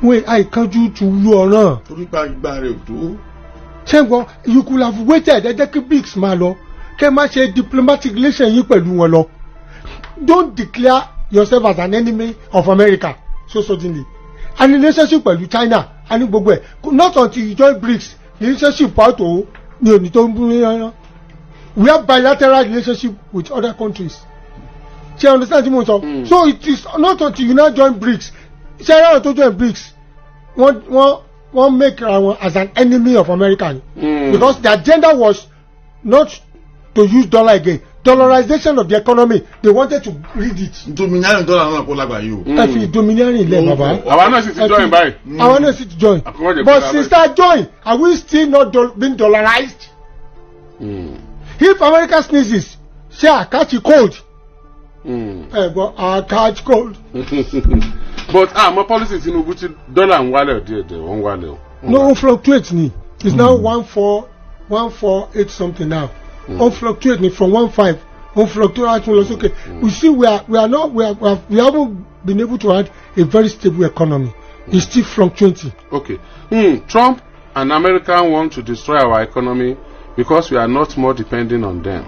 Speaker 4: Wọ́n àìkánjú tu lú ọ̀ràn.
Speaker 2: Torí pa ìgbà rẹ̀ ò tó.
Speaker 4: Ṣé n gbọ́, you could have waited. Ẹ jẹ́ kí BRICS máa lọ, kẹ́ má ṣe diplomatic relation yín pẹ̀lú wọn lọ. Don't declare yourself as an enemy of America so suddenly? And relationship pẹ̀lú China, a ní gbogbo ẹ̀. Not until you join BRICS, relationship pàtó ní òní tó ń bú yányán. We have bilateral relationship with other countries. Ṣe you understand tí mo sọ? So it is not until you now join BRICS. Ṣe ẹ̀rọ tó join BRICS, wọ́n make ra wọn as an enemy of America ni, because the agenda was not to use dollar again, dollarization of the economy, they wanted to read it.
Speaker 2: Domineering dọ́là náà kó lágbàáyé o.
Speaker 4: Ẹ fi domineering lẹ, baba.
Speaker 3: Àwa náà sì ti join báyìí.
Speaker 4: Àwa náà sì ti join.
Speaker 3: Àkọ́kọ́ jẹ́
Speaker 4: But
Speaker 3: pé
Speaker 4: since that join, are we still not being dollarized? If America sneezes, ṣé I catch cold? Ẹ gbọ́, I catch cold.
Speaker 3: But àmọ́ policy Tinubu, tí dọ́là ń wálẹ̀ díẹ̀ díẹ̀, wọ́n ń wálẹ̀ o.
Speaker 4: No, ó fluctuate ni. It's now 14,148 something now. Ó fluctuate ni from 15, ó fluctuate á tún lọ sókè. We see, we are not we are we, are, we haven't been able to have a very stable economy. It's still fluctuating.
Speaker 3: Okay. Trump and America want to destroy our economy because we are not more depending on them.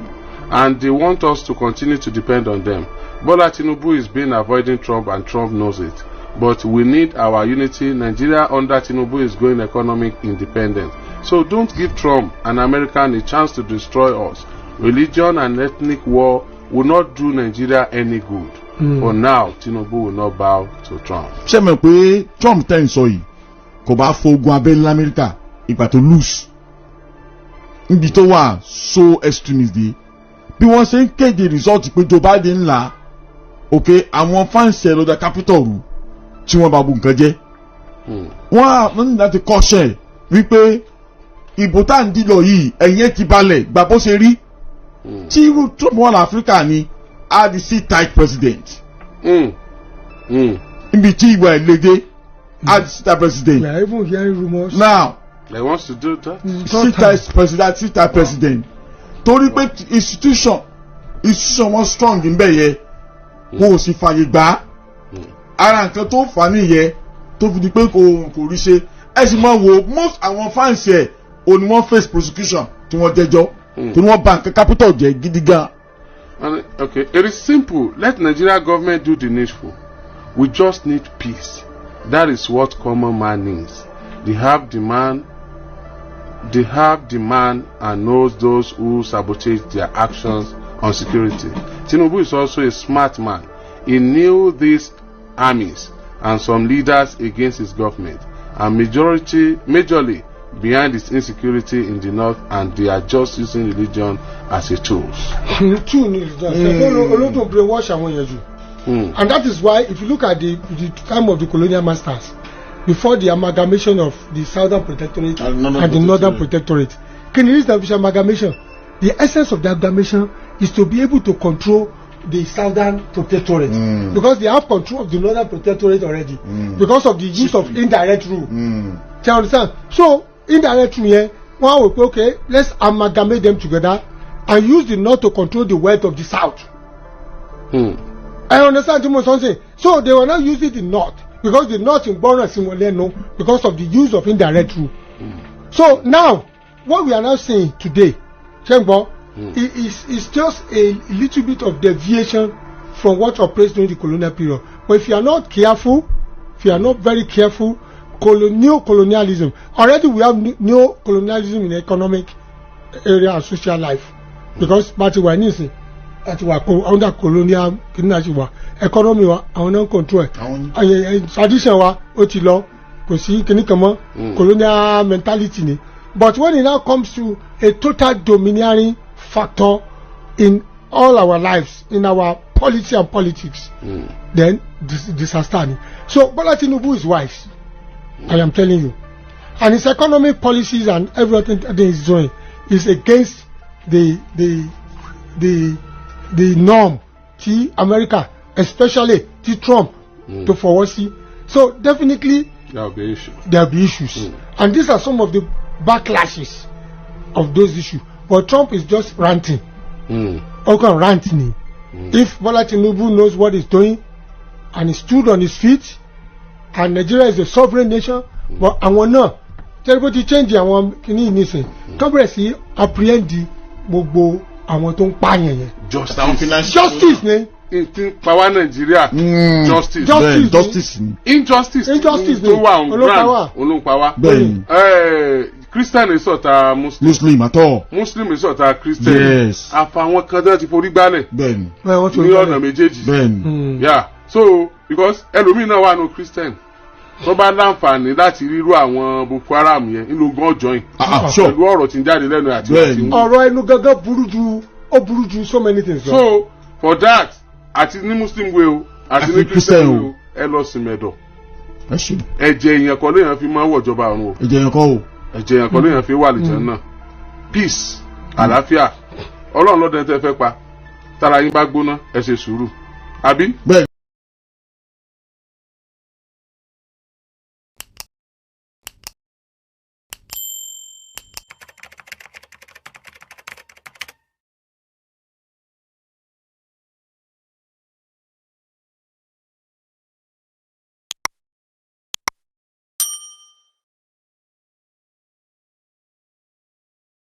Speaker 3: And they want us to continue to depend on them. Bola Tinubu is been avoiding Trump and Trump knows it. But we need our unity. Nigeria under Tinubu is going economic independent. So don't give Trump and American a chance to destroy us. Religion and ethnic war will not do Nigeria any good. For now, Tinubu will not bow to Trump.
Speaker 2: Ṣé mọ̀ pé Trump tẹ́ ń sọ yìí kò bá fogun abẹ́lé lamẹ́ríkà ìgbà tó lose níbi tó wà so extremist dé, bí wọ́n ṣe ń kéde result pé Joe Biden ńlá, ok, àwọn fans ẹ̀ lọ́dọ̀ Capitol rú tí wọ́n bá bu nǹkan jẹ́. Wọ́n á wọ́n ní láti kọ́ṣẹ́ wípé ìbò tá à ń dìlọ yìí, ẹ̀yìn ẹ̀ ti balẹ̀ gbà bó ṣe rí. Tí irú Trump wà láfíríkà ni, á di sit tight president níbi tí ìwà ẹ̀ lédè, á di sit tight president.
Speaker 4: We are even hearing rumours.
Speaker 2: Now
Speaker 3: They wants to do that.
Speaker 2: Sit tight president, sit tight president, torí pé institution wọn strong níbẹ̀ yẹ, wọn ò sì fàyè gbà á. Ara nǹkan tó fà á nìyẹn tó fi di pé kò rí ṣe. Ẹ sì máa wo most àwọn fans ẹ̀ ò ní wọ́n face prosecution tí wọ́n jẹ́jọ́ tí wọ́n bà nǹkan Capitol jẹ́ gidi gan.
Speaker 3: And, okay, it is simple. Let Nigeria government do the needful. We just need peace. That is what common man needs. They have the man. They have the man and knows those who sabotage their actions on security. Tinubu is also a smart man. He knew these armies and some leaders against his government and majorly behind his insecurity in the north, and they are just using religion as a tool.
Speaker 4: Two ni olódùn brainwash àwọn èèyàn jù. And that is why, if you look at the time of the colonial masters, before the amalgamation of the Southern Protectorate
Speaker 2: and Northern
Speaker 4: and the Northern
Speaker 2: Protectorate.
Speaker 4: Protectorate, kí ni reason of amalgamation? The essence of the amalgamation is to be able to control the Southern Protectorate, because they have control of the Northern Protectorate already because of the use of indirect rule. Do you understand? So indirect rule yẹn, wọ́n á wò pé, okay, let's amalgamate them together and use the north to control the wealth of the south. I understand tí mo sọ ṣe. So they were not using the north because the north ń gbọ́ràn sí wọn lẹ́nu because of the use of indirect rule. So now, what we are now seeing today, ṣé n gbọ́, is just a little bit of deviation from what operates during the colonial period. But if you are not careful, if you are not very careful, neo-colonialism, already we have neo-colonialism in economic area and social life, because bá ti wà nísìn, láti wà under colonial kìnìún àti wà economy wa, àwọn náà ń control ẹ̀.
Speaker 2: Àwọn ní.
Speaker 4: Tradition wa ó ti lọ, kò sí kinní kan mọ́, colonial mentality ni. But when it now comes to a total domineering factor in all our lives, in our policy and politics, then disaster ni. So Bola Tinubu is wise, I am telling you, and his economic policies and everything that he is doing is against the norm ti America, especially ti Trump to fọwọ́ sí. So definitely
Speaker 3: There will be issue.
Speaker 4: There will be issues, and these are some of the backlashes of those issues. But Trump is just ranting. Ó kàn rant ni. If Bola Tinubu knows what he's doing and he stood on his feet, and Nigeria is a sovereign nation, but àwọn náà tẹ́lẹ̀ ti change àwọn kìíní nísìn kán bẹ̀rẹ̀ sí apprehend gbogbo àwọn tó ń pààyàn yẹn.
Speaker 3: Justice.
Speaker 2: Àtàwọn financial
Speaker 4: Justice ni.
Speaker 3: N ti ń pa wá Nàìjíríà, justice.
Speaker 4: Justice
Speaker 2: Bẹ́ẹ̀ni,
Speaker 4: ni.
Speaker 2: justice ni.
Speaker 3: Injustice.
Speaker 4: Injustice
Speaker 3: tó
Speaker 4: ni.
Speaker 3: wà on
Speaker 4: Olópa
Speaker 3: ground
Speaker 4: wá.
Speaker 3: òun ló ń pa wá.
Speaker 2: Bẹ́ẹ̀ni.
Speaker 3: Christian is ṣọ̀tá Muslim.
Speaker 2: Muslim àtọ.
Speaker 3: Muslim is ṣọ̀tá Christian. Àfàwọn kan tó ti forí gbálẹ̀
Speaker 2: Bẹ́ẹ̀ni.
Speaker 4: Ẹ, wọ́n ti
Speaker 3: ní
Speaker 4: rí.
Speaker 3: ọ̀nà méjèèjì. Yeah, so because ẹlòmíì náà wà nù Christian, tó bá láǹfààní láti rírú àwọn Boko Haram yẹn nínú gan join
Speaker 2: Ah ah, sure.
Speaker 3: pẹ̀lú ọ̀rọ̀ tí ń jáde lẹ́nu àti
Speaker 2: Bẹ́ẹ̀ni.
Speaker 3: tí ń wù.
Speaker 4: Ọ̀rọ̀ ẹnu gangan burú ju, ó burú ju so many things lọ.
Speaker 3: So for that, àti ní Muslim way o, àti ní
Speaker 2: àti
Speaker 3: Christian
Speaker 2: Christian
Speaker 3: way
Speaker 2: o.
Speaker 3: o, ẹ lọ sí mẹ́dọ̀.
Speaker 2: Ẹ ṣe.
Speaker 3: Ẹ̀jẹ̀ èèyàn kọ́ léèyàn fi máa ń wọ̀jọba ọ̀run o.
Speaker 2: Ẹ̀jẹ̀ yẹn kọ́ o.
Speaker 3: Ẹ̀jẹ̀ èèyàn kọ́ léèyàn fi wà lìjẹ́ náà. Peace, àlàáfíà, Ọlọ́run lọ́dẹ tẹ́ fẹ́ pa. Tára yín bá gbóná, ẹ ṣe sùúrù, àbí.
Speaker 2: Bẹ́ẹ̀ni.